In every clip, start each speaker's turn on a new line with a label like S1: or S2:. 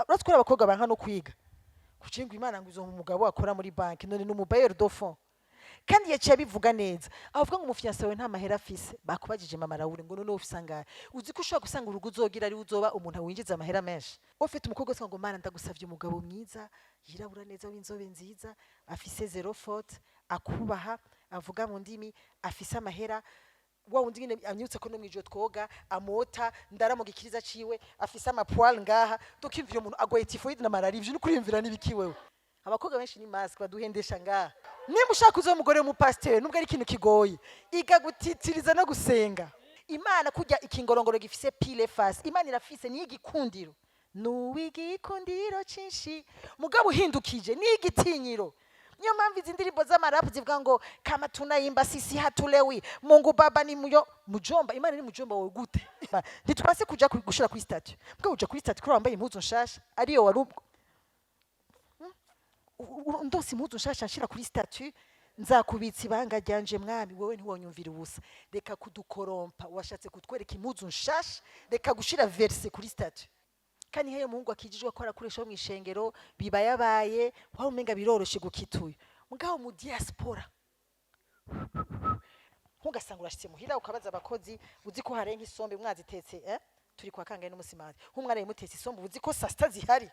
S1: Uretse ko abakobwa banka no kwiga kucinga Imana ngo uzo umugabo akora muri banki, none ni umu bailleur de fonds. Kandi yaciye abivuga neza, avuga ngo umu fiancé wawe nta mahera afise. Bakubajije, mama Raoul, ngo none ufise angahe? Uzi ko ushobora gusanga urugo uzogira ari uzoba umuntu winjiza amahera menshi. Ufite umukobwa usanga ngo: "Mana, ndagusavye umugabo mwiza, yirabura neza, w'inzobe nziza, afise zéro faute, akubaha, avuga mu ndimi, afise amahera, wa wundi nyine anyibutsa ko no mwijoro twoga, amota ndara mu gikiriza ciwe, afise ama poils ngaha." Tukimvira umuntu agoye typhoïde na malaria. Ivyo ni kuriyumvira n'ibiki wewe? Abakobwa benshi ni masque baduhendesha ngaha. Nimba ushaka uzoba umugore w'umupasiteri, nubwo ari ikintu kigoye, iga gutitiriza no gusenga Imana. Kurya ikingorongoro gifise pile face, Imana irafise niyo igikundiro, nuw'igikundiro cinshi. Mugabo uhindukije ni igitinyiro. Niyo mpamvu izi ndirimbo z'amarapu zivuga ngo "kama tunaimba sisi hatulewi, Mungu Baba ni muyo mujomba". Imana ni mujomba wawe gute? Ntitwase kuja gushira kuri statut. Mbwa uja kuri statut kuri wambaye impuzu nshasha, ariyo wari ndose impuzu nshasha nshira kuri statut, nzakubitsa ibanga ryanje. Mwami, wowe ntiwonyumvira ubusa. Reka kudukorompa, washatse kutwereka impuzu nshasha. Reka gushira verse kuri statut. Kandi nk'iyo umuhungu akijijwe ko arakoresha mu ishengero, biba yabaye wari umenga biroroshe gukituye. Mugabo mu diaspora ntugasanga urashitse muhira, ukabaza abakozi, uzi ko harenga isombe mwazitetse, eh? Turi kwa kangahe n'umusimati? Nk'umwana yimutetse isombe, uzi ko saa sita zihari,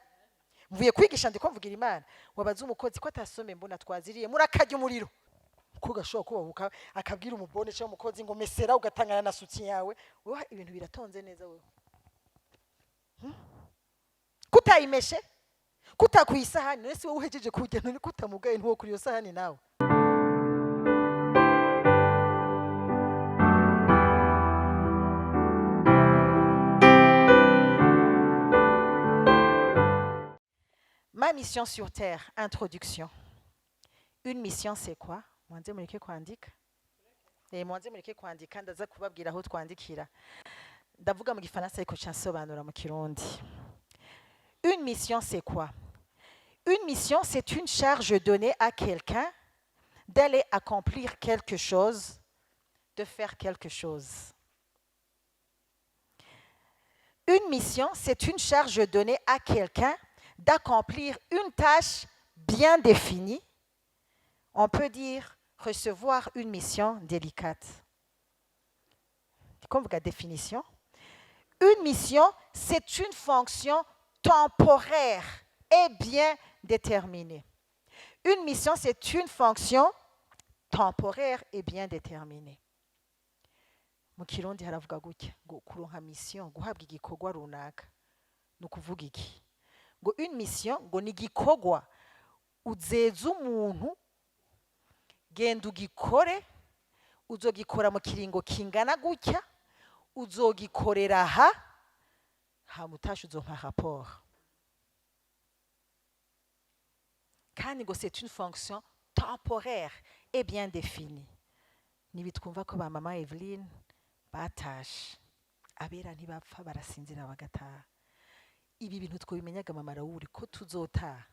S1: mvuye kwigisha, ndiko mvugira Imana. Wabaza umukozi ko atasombe mbona twaziriye, murakarya umuriro. Umukobwa ashobora kubahuka akabwira umubone cyangwa umukozi ngo mesera, ugatangana na soutien yawe. Wowe ibintu biratonze neza, wewe Kutayimeshe, kutakuye isahani, none si wowe uhejeje kurya? None kutamugaye ntuwo kuri iyo sahani nawe? Ma mission sur terre, introduction. Une mission, c'est quoi? Mwanze mureke kwandika. Mwanze mureke kwandika, ndaza kubabwira aho twandikira. Ndavuga mu gifaransa ariko nsobanura mu kirundi. Une mission, c'est quoi? Une mission, c'est une charge donnée à quelqu'un d'aller accomplir quelque chose, de faire quelque chose. Une mission, c'est une charge donnée à quelqu'un d'accomplir une tâche bien définie. On peut dire recevoir une mission délicate. Comme la définition. Une mission, c'est une fonction temporaire et bien déterminée. Une mission, c'est une fonction temporaire et bien déterminée. Mu kirundi haravuga gutya ngo kuronka mission, guhabwa igikorwa runaka. Ni ukuvuga iki? Ngo une mission ngo ni igikorwa uzeza umuntu: genda ugikore, uzogikora mu kiringo kingana gutya, uzogikorera aha, hama utashe uzompa rapport. Kandi ngo c'est une fonction temporaire et bien définie. Nibitwumva ko ba mama Eveline batashe, abera ntibapfa, barasinzira bagataha. Ibi bintu twobimenyaga, mama Raoul, ko tuzotaha.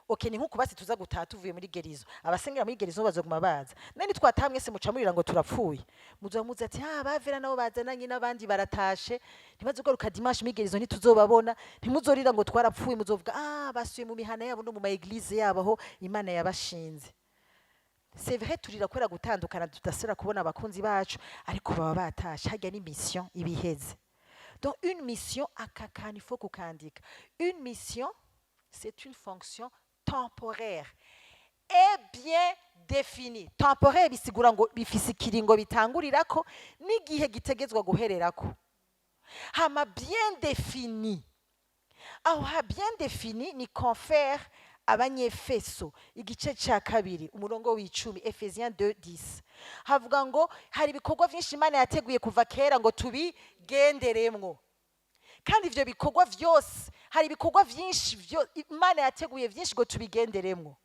S1: Okay, ni nkuko basi tuza gutaha tuvuye muri guérison. Abasengera muri guérison bazoguma baza. Nani twataha mwese muca murira ngo turapfuye? Muzoba muzi ati: "Ah, bavera nabo bazananye n'abandi baratashe, ntibazogaruka dimanche muri guérison, ntituzobabona." Ntimuzorira ngo twarapfuye. Muzovuga: "Ah, basuye mu mihana yabo no mu ma église yabo aho Imana yabashinze." C'est vrai, turira kubera gutandukana, tudasubira kubona abakunzi bacu, ariko baba batashe. Harya ni mission ibiheze. Donc une mission, aka kantu il faut kukandika: une mission, c'est une fonction temporaire et bien définie. Temporaire bisigura ngo bifise ikiringo bitangurirako n'igihe gitegezwa guhererako. Hama bien défini, aho ha bien défini ni confère Abanyefeso igice cya 2 umurongo w'10, Ephésiens 2:10. Havuga ngo hari ibikorwa byinshi Imana yateguye kuva kera ngo tubigenderemwo. Kandi ivyo bikorwa vyose, hari ibikorwa vyinshi Imana yateguye vyinshi ngo tubigenderemwo,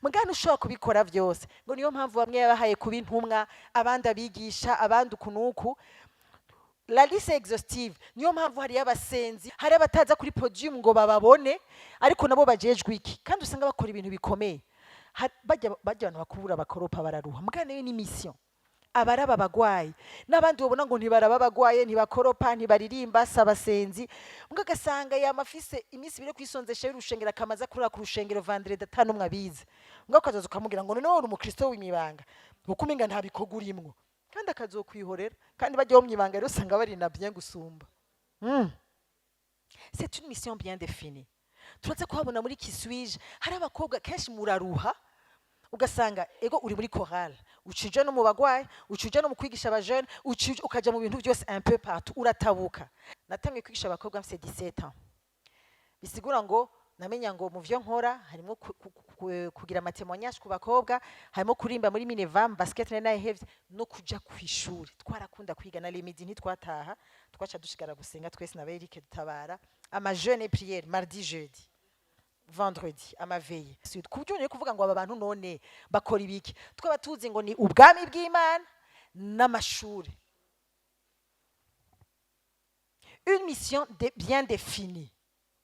S1: mugabo ushobora kubikora vyose. Ngo niyo mpamvu bamwe yabahaye kuba intumwa, abandi abigisha, abandi uku n'uku. La liste exhaustive. Niyo mpamvu hariyo abasenzi, hari abataza kuri podium ngo bababone, ariko nabo bajejwe iki, kandi usanga bakora ibintu bikomeye. Bajya abantu bakubura, bakoropa, bararuha. Mugabo nayo ni mission. Abaraba abagwayi n'abandi babona ngo ntibaraba abagwaye, ntibakoropa, ntibaririmba, si abasenzi, mbwa agasanga yama afise iminsi 2 yo kwisonzesha y'urushengero, akamaza kurara ku rushengero vendredi ata n'umwe abizi, mbwa ukazoza ukamubwira ngo none uri umukristo w'imibanga, kuko umenga nta bikorwa urimwo, kandi akazokwihorera. Kandi bajya bo mwibanga rero usanga bari na bien gusumba. C'est une mission bien définie. Turaza kuhabona muri kiswije hari abakobwa kenshi muraruha, ugasanga ego uri muri chorale, ucija no mu bagwayi, ucija no mu kwigisha abajene, ucija ukaja mu bintu byose un peu partout, uratabuka. Natangiye kwigisha abakobwa mfise 17 ans, bisigura ngo namenya ngo mu vyo nkora harimo kugira ama témoignage ku bakobwa, harimo kurimba muri Minevam, basket nari nayihevye, no kuja kw'ishuri. Twarakunda kwiga na les midi ntitwataha, twaca dushigara gusenga twese na Eric dutabara ama jeûne et prière mardi, jeudi, vendredi, ama veillées. Ku buryo ngiye kuvuga ngo aba bantu none bakora ibiki, twaba tuzi ngo ni ubwami bw'Imana n'amashuri. Une mission bien définie.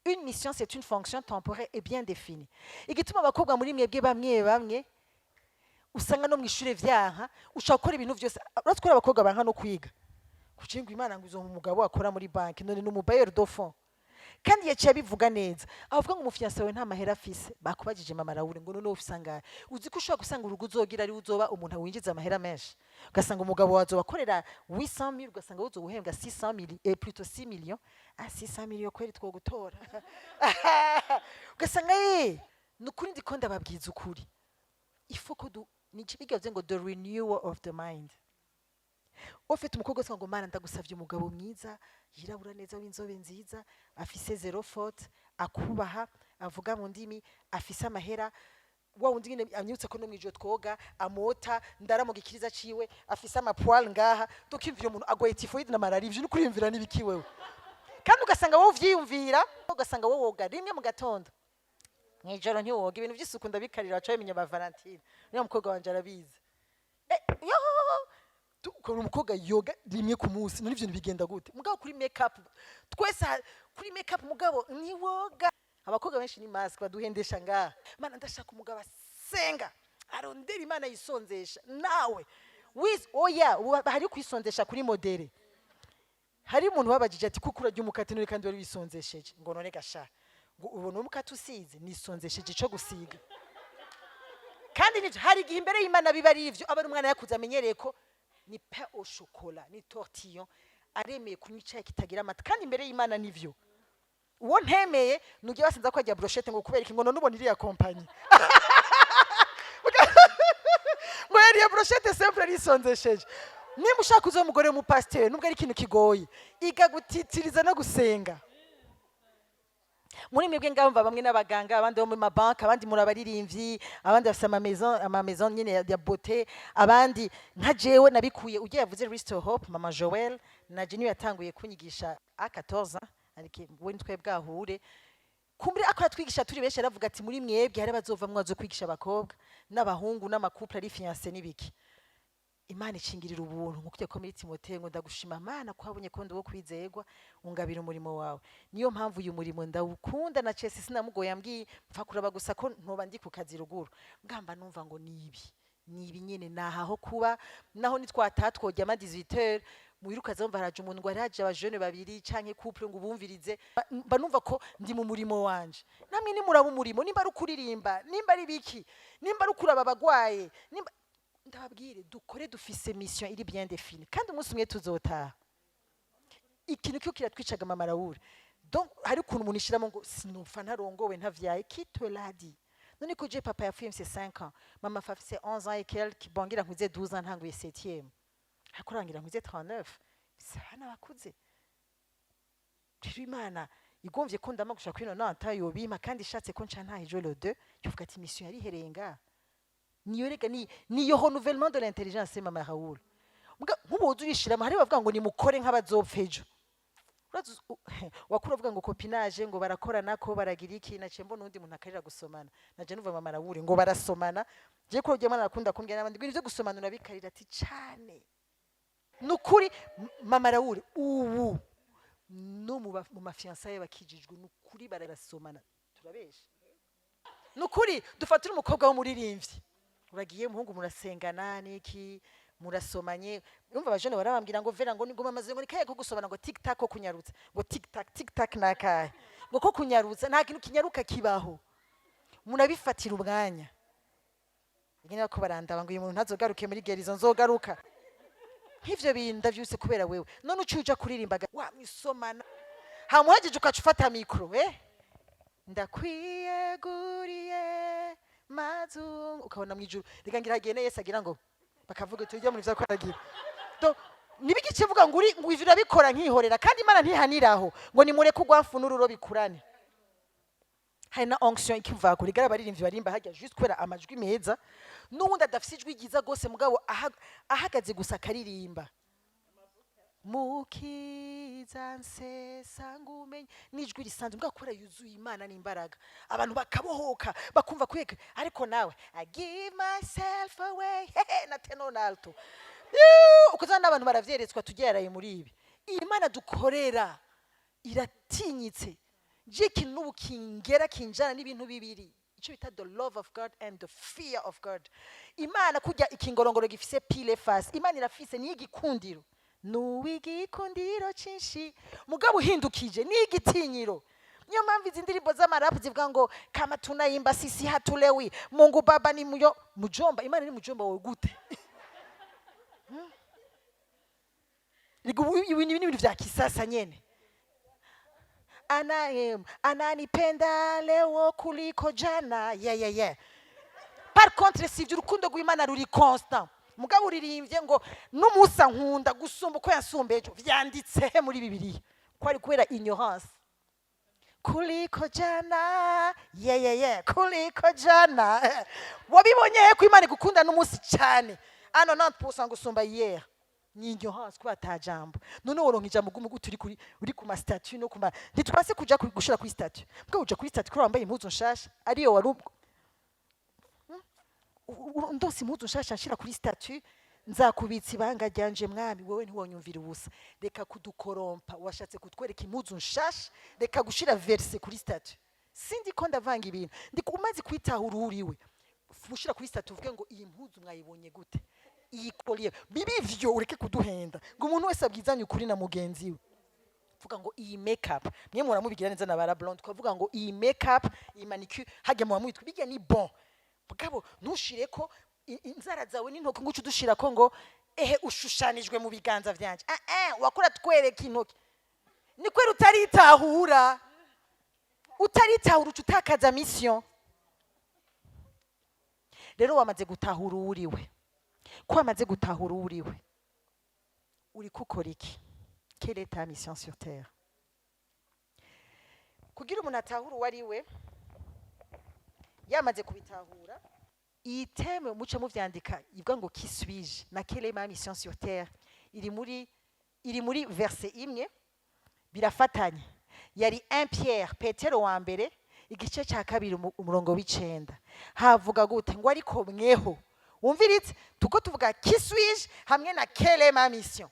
S1: Une mission, c'est une fonction temporaire et bien définie. Igituma abakobwa muri mwebwe bamwe bamwe usanga no mu ishure vyanka, ushobora gukora ibintu vyose, uretse ko abakobwa banka no kwiga kugira ngo Imana ngo uzompa umugabo akora muri banki, none ni umu bailleur de fonds. Kandi yaciye abivuga neza, avuga ngo umu fiancé wawe nta mahera afise. Bakubajije mama Raoul ngo none ufise angahe? Uzi ko ushobora gusanga urugo uzogira ari uzoba umuntu winjiza amahera menshi, ugasanga umugabo wawe azobakorera 800 000, ugasanga wowe uzohembwa 600 mille et plutôt 6 millions. Ah, 600 millions kweri twogutora. Ugasanga ni ukuri ndiko ndababwiza ukuri, il faut ko du ni bigavuze ngo the renewal of the mind. Ufite umukobwa wese ngo: "Mana, ndagusavye umugabo mwiza, yirabura neza, w'inzobe nziza, afise zéro faute, akubaha, avuga mu ndimi, afise amahera, wa wundi nyine anyibutsa ko no mwijoro twoga, amota ndara mu gikiriza ciwe, afise ama poils ngaha." Tukimvira umuntu agwaye typhoïde na malaria. Ivyo ni kuriyumvira n'ibiki wewe? Kandi ugasanga wowe uvyiyumvira, ugasanga wowe woga rimwe mu gatondo, mwijoro ntiwoga. Ibintu vy'isuku ndabikarira, baca bamenya ba Valentine, niyo mukobwa wanje arabizi. Yo ukabona umukobwa yoga rimwe ku munsi, none ivyo bigenda gute? Mugabo kuri make up twese kuri make up, mugabo ntiwoga. Abakobwa benshi ni mask baduhendesha ngaha. Mana, ndashaka umugabo asenga, arondera Imana, yisonzesha. Nawe wiz oya, ubu hari kwisonzesha kuri modéré. Hari umuntu babajije ati: "Kuko urarya umukate none kandi wari wisonzesheje?" Ngo: "None gasha, ngo ubona umukate usize, nisonzesheje ico gusiga." Kandi nivyo, hari igihe imbere y'Imana biba ari ivyo, aba ari umwana yakuze amenyereye ko ni pain au chocolat, ni tortillon, aremeye kunywa icayi kitagira amata, kandi imbere y'Imana nivyo. Uwo ntemeye nugiye basinza ko arya brochette, ngo kubera iki? Ngo none ubona iriya compagnie, ngo yariye brochette simple, arisonzesheje. Nimba ushaka uzo umugore w'umupasiteri, nubwo ari ikintu kigoye, iga gutitiriza no gusenga. Muri mwebwe ngamva bamwe n'abaganga, abandi bo mu mabanki, abandi muri abaririmbyi, abandi bafise ama maison nyene ya beauté, abandi nka jewe nabikuye ujya yavuze Restore Hope, mama Joel na Jenny yatanguye kunyigisha a 14 ans, ariko we nitwe bwahure kumbure akora twigisha turi benshi. Aravuga ati: "Muri mwebwe hari abazovamwo bazo kwigisha abakobwa n'abahungu n'ama couple ari fiancé n'ibiki." Imana ikingirira ubuntu nkuko ko muri Timoteyo ngo: "Ndagushima Mana ko wabonye ko ndi uwo kwizerwa, ungabira umurimo wawe." Niyo mpamvu uyu murimo ndawukunda. Na Chese sinamugoye, yambwiye mpfa kuraba gusa ko ntoba ndi ku kazi ruguru, ngamba numva ngo nibi nibi nyene nahaho kuba naho nitwataha tworyama 18h muhira, ukaza wumva haraje umuntu ngo haraje abajene babiri canke couple ngo ubumvirize. Mba numva ko ndi mu murimo wanje. Namwe nimuraba umurimo, nimba ari ukuririmba, nimba ari biki, nimba ari ukuraba abagwaye, nimba ndababwire dukore dufise mission iri bien définie, kandi umunsi umwe tuzotaha. Ikintu cyo kiratwicaga mama Raoul, donc hari ukuntu umuntu ishiramo ngo sinumva ntarongowe, ntavyaye. Qui te l'a dit? None ko je papa yapfuye mfise 5 ans, mama afise 11 ans et quelques, bongira nkuze 12 ans, ntanguye 7e, ariko rangira nkuze 39, mfise abana bakuze. Rero Imana igomvye ko ndama gushaka kuri nonanta yobimpa, kandi ishatse ko nca ntaha ejo le 2, yovuga ati mission yarihereye ngaha. Niyo rega ni niyo renouvellement de l'intelligence, mama Raoul. Nk'ubu woza urishiramo, hari bavuga ngo nimukore nk'abazopfa ejo. Urazi wakura uvuga ngo copinage, ngo barakorana ko baragira iki. Naciye mbona uwundi muntu akarira gusomana, naje numva mama Raoul ngo barasomana. Je ko ujya mwana akunda kumbwira n'abandi ngo ibintu vyo gusomana urabikarira ati cane. Nukuri mama Raoul, ubu no mu ma fiançailles bakijijwe, nukuri barasomana, turabesha? Nukuri dufatire umukobwa w'umuririmbyi, uragiye umuhungu murasengana niki. Murasomanye, urumva abajene barabambwira ngo vera ngo niguma amaze ngo nikaye ko gusomana, ngo tic tac ko kunyarutsa, ngo tic tac tic tac nakahe, ngo ko kunyarutsa. Nta kintu kinyaruka kibaho, murabifatira umwanya. Nyine ko barandaba ngo uyu muntu ntazogaruke muri gerizo. Nzogaruka nk'ivyo bintu ndavyuse kubera wewe. None uciye uja kuririmba wamwisomana, hama uhejeje ukaca ufata micro, ndakwiyeguriye mazungu, ukabona mwijuru reka ngira hagende Yesu agira ngo bakavuga tujya muri vyo kwaragira. Donc nibiki kivuga ngo uri ngo ivyo urabikora nkihorera, kandi Imana ntihaniraho ngo nimureke urwafu n'ururo bikurane. Hari na onction ikiva kuri gara abaririmbyi barimba hajya juste kubera amajwi meza, n'uwundi adafise ijwi ryiza gose, mugabo ahagaze gusa akaririmba mukiza nsesa ngumenye n'ijwi risanzwe, mugabo kubera yuzuye Imana n'imbaraga, abantu bakabohoka, bakumva kweka. Ariko nawe "I give myself away" hehe na tenor alto. Ukuzana n'abantu baravyeretswa. Tugeraye muri ibi, iyi Mana dukorera iratinyitse. Je ikintu n'ubu kingera kinjana n'ibintu bibiri, icyo bita the love of God and the fear of God. Imana kujya ikingorongoro gifise pile face, Imana irafise niyo igikundiro, nuw'igikundiro cinshi, mugabo uhindukije ni igitinyiro. Niyo mpamvu izi ndirimbo z'amarapu zivuga ngo "kama tunaimba sisi hatulewi, Mungu Baba ni muyo mujomba". Imana ni mujomba wawe gute? Erega ubu ibi ni ibintu vya kisasa nyene. Ana ananipenda leo kuliko jana, yeah. Par contre sivyo, urukundo rw'Imana ruri constant. Mugabo uririmbye ngo n'umusa nkunda gusumba uko yansumba ejo, vyanditse he muri Bibiliya? Ko ari kubera ignorance. Kuliko jana, yeah, kuliko jana. Wabibonye he ko Imana igukunda n'umunsi cyane ano 90% gusumba hier? Ni ignorance, kuba ata jambo. None woronka ijambo gumu gute uri kuri uri ku ma statut no ku ma ntitwase kuja gushira kuri statut? Mbwa uja kuri statut kuri wambaye impuzu nshasha ariyo wari ndose impuzu nshasha nshira kuri statut, nzakubitsa ibanga ryanje mwami, wowe ntiwonyumvira ubusa. Reka kudukorompa, washatse kutwereka impuzu nshasha, reka gushira verse kuri statut. Sindi ko ndavanga ibintu, ndi umaze kwitahura uriwe ushira kuri statut, uvuge ngo iyi mpuzu mwayibonye gute, iyi collier bibi ivyo, ureke kuduhenda ngo umuntu wese abwizanye ukuri na mugenzi we. Vuga ngo iyi makeup mwe muramubigira neza na bara blonde, twavuga ngo iyi makeup, iyi manicure, hajya muba mwitwa bijya ni bon, mugabo ntushireko inzara zawe n'intoki ngo uce udushirako ngo ehe ushushanijwe mu biganza vyanje. Ah eh, wakora twereka intoki ni kwera utaritahura. Utaritahura uca utakaza mission. Rero wamaze gutahura uwo uriwe, ko wamaze gutahura uwo uriwe, uri kukora iki? Quelle est ta mission sur terre? Kugira umuntu atahure uwo ari we, yamaze kubitahura, iyi thème muce muvyandika ivuga ngo "Qui suis-je" na "Quelle est ma mission sur terre" iri muri verset imwe, birafatanye. Yari 1 Pierre, Petero wa mbere, igice cya kabiri, umurongo w'icenda. Havuga gute? Ngo ariko mweho, wumviritse tuko tuvuga "Qui suis-je" hamwe na "Quelle est ma mission".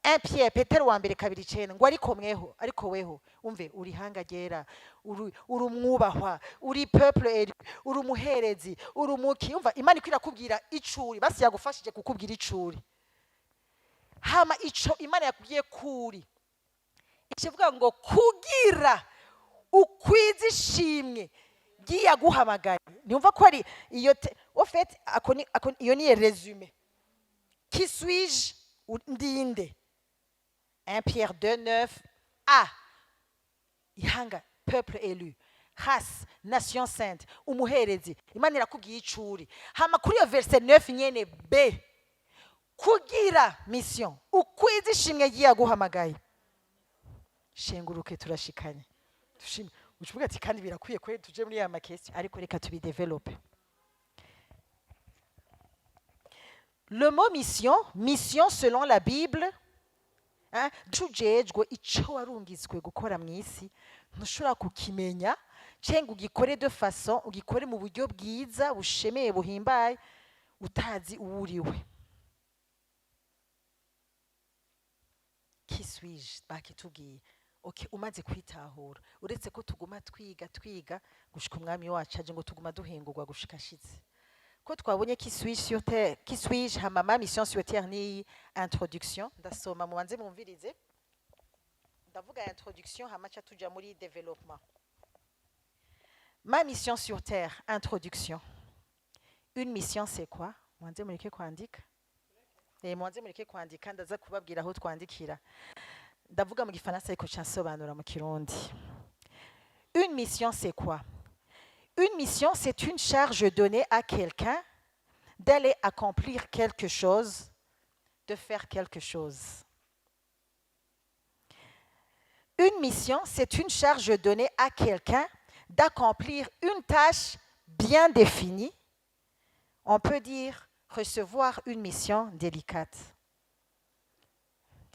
S1: 1 Pierre, Petero wa mbere 2:9, ngo ariko mweho, ariko weho, umve, uri hanga ryera, uri umwubahwa, uri peuple élu, uri umuherezi, uri umuki. Umva, Imana iko irakubwira icuri, basi yagufashije kukubwira icuri. Hama ico Imana yakubwiye kuri ikivuga ngo kugira ukwiza ishimwe ry'iyaguhamagaye. Ntiwumva ko ari iyo au fait ako iyo ni résumé. Qui suis-je? Ndinde? 1 Pierre 2 9 a ihanga, peuple élu, race, nation sainte, umuherezi. Imana irakubwiye icuri. Hama kuri iyo verset 9 nyene b kugira mission ukwiza ishimwe ry'iyaguhamagaye. Shenguruke, turashikanye, dushime. Ucuvuga ati kandi birakwiye kwe tuje muri ya ma question, ariko reka tubidevelope. Le mot mission, mission selon la Bible, hein, tujejwe ico warungitswe gukora mu isi, ntushobora kukimenya cenga ugikore de façon, ugikore mu buryo bwiza bushemeye buhimbaye, utazi uwo uriwe. Qui suis-je? Bakitubwiye. Okay, umaze kwitahura, uretse ko tuguma twiga twiga gushika umwami wacu aje, ngo tuguma duhingurwa gushika ashitse. Ko twabonye qui suis sur terre, qui suis-je, hama ma mission sur terre ni introduction. Ndasoma, mubanze mumvirize. Ndavuga introduction, hama ca tuja muri développement. Ma mission sur terre, introduction. Une mission, c'est quoi? Mubanze mureke kwandika. Mubanze mureke kwandika, ndaza kubabwira aho twandikira. Ndavuga mu gifaransa, ariko ca nsobanura mu kirundi. Une mission, c'est quoi? Une mission, c'est une charge donnée à quelqu'un d'aller accomplir quelque chose, de faire quelque chose. Une mission, c'est une charge donnée à quelqu'un d'accomplir une tâche bien définie. On peut dire recevoir une mission délicate.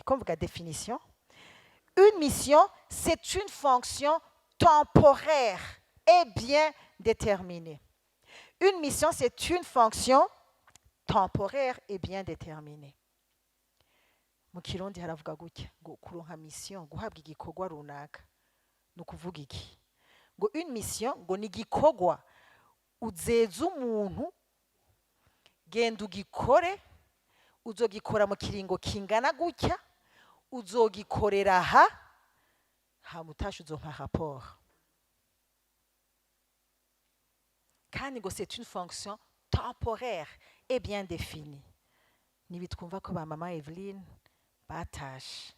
S1: Comme la définition. Une mission, c'est une fonction temporaire et bien déterminée. Une mission, c'est une fonction temporaire et bien déterminée. Mu kirundi haravuga gutya ngo kuronka mission, guhabwa igikorwa runaka, ni ukuvuga iki? Ngo une mission ngo ni igikorwa uzeza umuntu, genda ugikore, uzogikora mu kiringo kingana gutya, uzogikorera aha, hama utashe uzompa rapport. Kandi ngo c'est une fonction temporaire et bien définie. Nibitwumva ko ba mama Eveline batashe,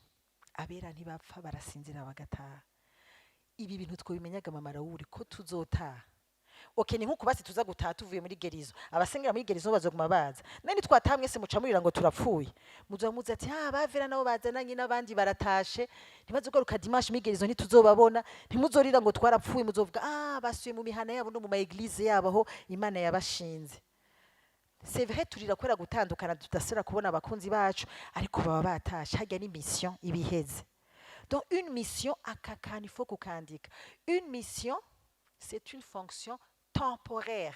S1: abera ntibapfa, barasinzira bagataha. Ibi bintu twobimenyaga, mama Raoul, ko tuzotaha. Okay, ni nkuko basi tuza gutaha tuvuye muri guérison. Abasengera muri guérison bazoguma baza. Nani twataha mwese muca murira ngo turapfuye. Muzoba muzi ati: "Ah, bavera nabo bazananye n'abandi baratashe, ntibazogaruka dimanche muri guérison, ntituzobabona." Ntimuzorira ngo twarapfuye, muzovuga: "Ah, basuye mu mihana yabo no mu ma église yabo aho Imana yabashinze." C'est vrai, turira kubera gutandukana, tudasubira kubona abakunzi bacu, ariko baba batashe. Harya ni mission ibiheze. Donc une mission, aka kantu il faut kukandika: une mission, c'est une fonction temporaire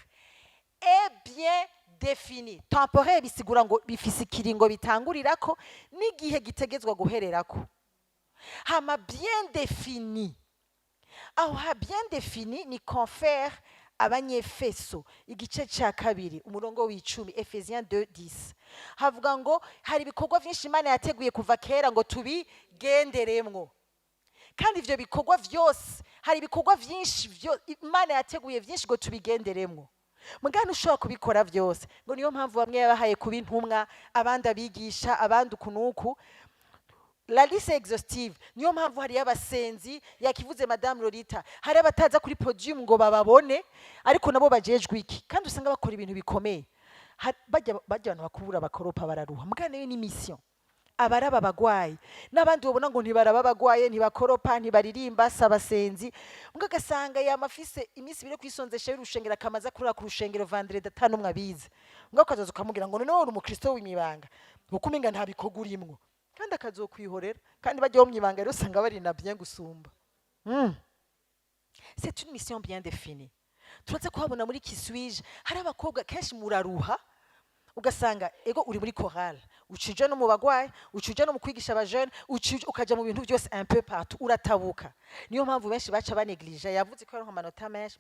S1: et bien définie. Temporaire bisigura ngo bifise ikiringo bitangurirako n'igihe gitegezwa guhererako. Hama bien défini, aho ha bien défini ni confère Abanyefeso igice cya 2 umurongo w'10, Ephésiens 2:10. Havuga ngo hari ibikorwa vyinshi Imana yateguye kuva kera ngo tubigenderemwo. Kandi ivyo bikorwa vyose, hari ibikorwa vyinshi Imana yateguye vyinshi ngo tubigenderemwo, mugabo ushobora kubikora vyose. Ngo niyo mpamvu bamwe yabahaye kuba intumwa, abandi abigisha, abandi uku n'uku. La liste exhaustive. Niyo mpamvu hariyo abasenzi, yakivuze Madame Lolita, hari abataza kuri podium ngo bababone, ariko nabo bajejwe iki, kandi usanga bakora ibintu bikomeye. Bajya abantu bakubura, bakoropa, bararuha, mugabo nayo ni mission. Abaraba abagwayi n'abandi babona ngo ntibaraba abagwaye, ntibakoropa, ntibaririmba, si abasenzi, mbwa agasanga yama afise iminsi 2 yo kwisonzesha y'urushengero, akamaza kurira ku rushengero vendredi ata n'umwe abizi, mbwa ukazoza ukamubwira ngo none wowe uri umukristo w'imibanga, kuko umenga nta bikorwa urimwo, kandi akazokwihorera. Kandi bajya bo mw'ibanga rero usanga bari na bien gusumba. C'est une mission bien définie. Turaza kuhabona muri qui suis-je. Hari abakobwa kenshi muraruha, ugasanga ego uri muri chorale, ucija no mu bagwayi, ucija no mu kwigisha abajene, ukaja mu bintu byose un peu partout, uratabuka. Niyo mpamvu benshi baca baneglige. Yavuze ko yaronka amanota menshi.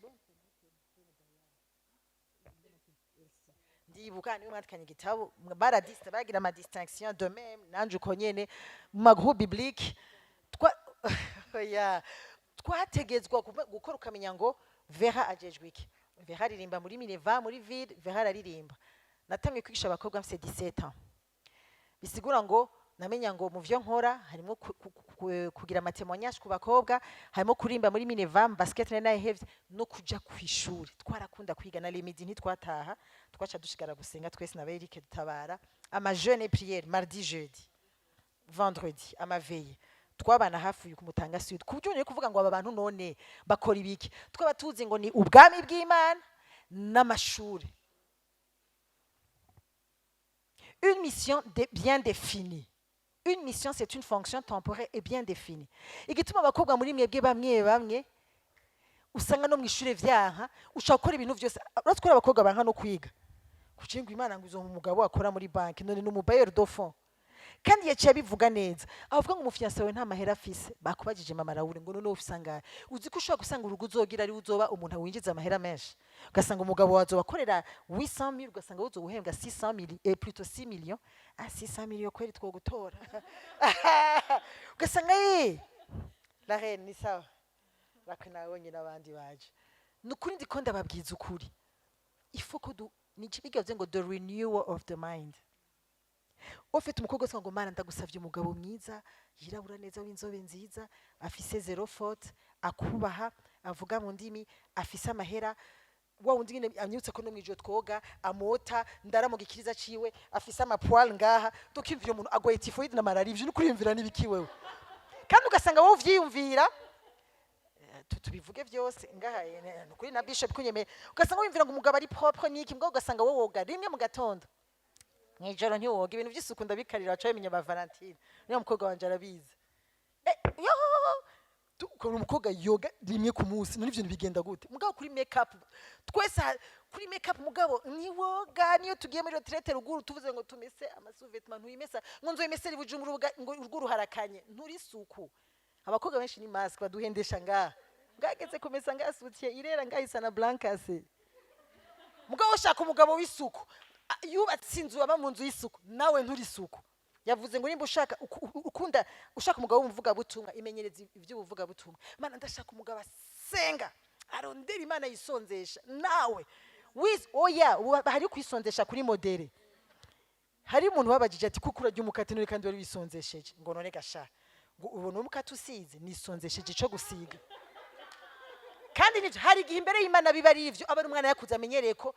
S1: Ndibuka niwe mwandikanye igitabo, baradiste, bagira ama distinction de même. Nanje uko nyene mu ma groupe biblique twa ya twategezwa gukora, ukamenya ngo Vera ajejwe iki, Vera aririmba muri Mineva, muri ville Vera araririmba. Natangiye kwigisha abakobwa mfise 17 ans, bisigura ngo namenya ngo mu vyo nkora harimo kugira ama témoignage ku bakobwa, harimo kurimba muri Mineva, basket nari nayihevye, no kuja kw'ishuri. Twarakunda kwiga na les midi, ntitwataha, twaca dushigara gusenga twese na Eric dutabara ama jeûne et prière, mardi, jeudi, vendredi, ama veillées. Twabana hafi ku Mutanga Sud, ku buryo kuvuga ngo aba bantu none bakora ibiki, twaba tuzi ngo ni ubwami bw'Imana n'amashuri. Une mission bien définie. Une mission, c'est une fonction temporaire et bien définie. Igituma abakobwa muri mwebwe bamwe bamwe usanga no mu ishure vyanka, ushobora gukora ibintu vyose, uretse ko abakobwa banka no kwiga, kucinga Imana ngo uzo umugabo akora muri banki, none ni umu bailleur de fonds. Kandi yaciye abivuga neza, avuga ngo umufiancé wawe nta mahera afise. Bakubajije, mama Raoul, ngo none ufise angahe? Uzi ko ushobora gusanga urugo uzogira ari uzoba umuntu winjiza amahera menshi, ugasanga umugabo wawe azoba akorera 800 000, ugasanga uzoba uhembwa 600 000, plutôt 6 millions. Ah, 600 millions kweri twogutora. Ugasanga la reine ni sawa bakwe nawe nyine abandi baje. Ni ukuri, ndiko ndababwiza ukuri, il faut ko du ni bigavuze ngo the renewal of the mind. Ufite umukobwa wese ngo: "Mana, ndagusavye umugabo mwiza, yirabura neza, w'inzobe nziza, afise zéro faute, akubaha, avuga mu ndimi, afise amahera, wa wundi nyine anyibutsa ko no mwijoro twoga, amota ndara mu gikiriza ciwe, afise amapoils ngaha." Tukimvira umuntu agwaye typhoïde na malaria. Ivyo ni kuriyumvira n'ibiki wewe? Kandi ugasanga wowe uvyiyumvira, tubivuge byose ngaha, nukuri na bishop kunyemeye. Ugasanga wiyumvira ngo umugabo ari propre niki, mbwa ugasanga wowe woga rimwe mu gatondo, mwijoro ntiwoga. Ibintu by'isuku ndabikarira, baca bamenya ba Valentine, niyo mukobwa wanje arabizi. Yo ukabona umukobwa yoga rimwe ku munsi, none ivyo bigenda gute? Mugabo kuri make up twese kuri make up, mugabo ntiwoga. Niyo tugiye muri retraite ruguru, tuvuze ngo tumese amasous-vêtements, ntuyimesa, ngo nzoyimesere i Bujumbura, ngo urwo ruharakanye nturi suku. Abakobwa benshi ni masque baduhendesha ngaha, bwageze kumesa ngaha soutien irera ngaha isa na blancase. Mugabo ushaka umugabo w'isuku, yubatse inzu, aba mu nzu y'isuku, nawe nturi isuku. Yavuze ngo nimba ushaka ukunda ushaka umugabo w'umuvugabutumwa, imenyereza iby'ubuvugabutumwa. Mana, ndashaka umugabo asenga, arondera Imana, yisonzesha. Nawe oya, ubu hari kwisonzesha kuri modéré. Hari umuntu babajije ati: "Kuko urarya umukate none kandi wari wisonzesheje?" Ngo: "None gasha, ngo ubona umukate usize, nisonzesheje ico gusiga." Kandi nivyo, hari igihe imbere y'Imana biba ari ivyo. Aba ari umwana yakuze amenyereye ko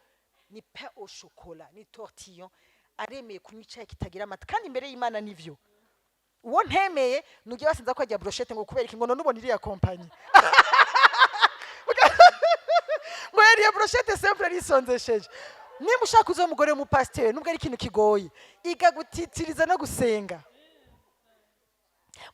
S1: ni pain au chocolat, ni tortillon, aremeye kunywa icayi kitagira amata, kandi imbere y'Imana nivyo. Uwo ntemeye nugiye basinza ko ajya brochette, ngo kubera iki? Ngo none ubona iriya kompanyi, ngo yariye brochette simple, arisonzesheje. Nimba ushaka uzo umugore w'umupasiteri, nubwo ari ikintu kigoye, iga gutitiriza no gusenga.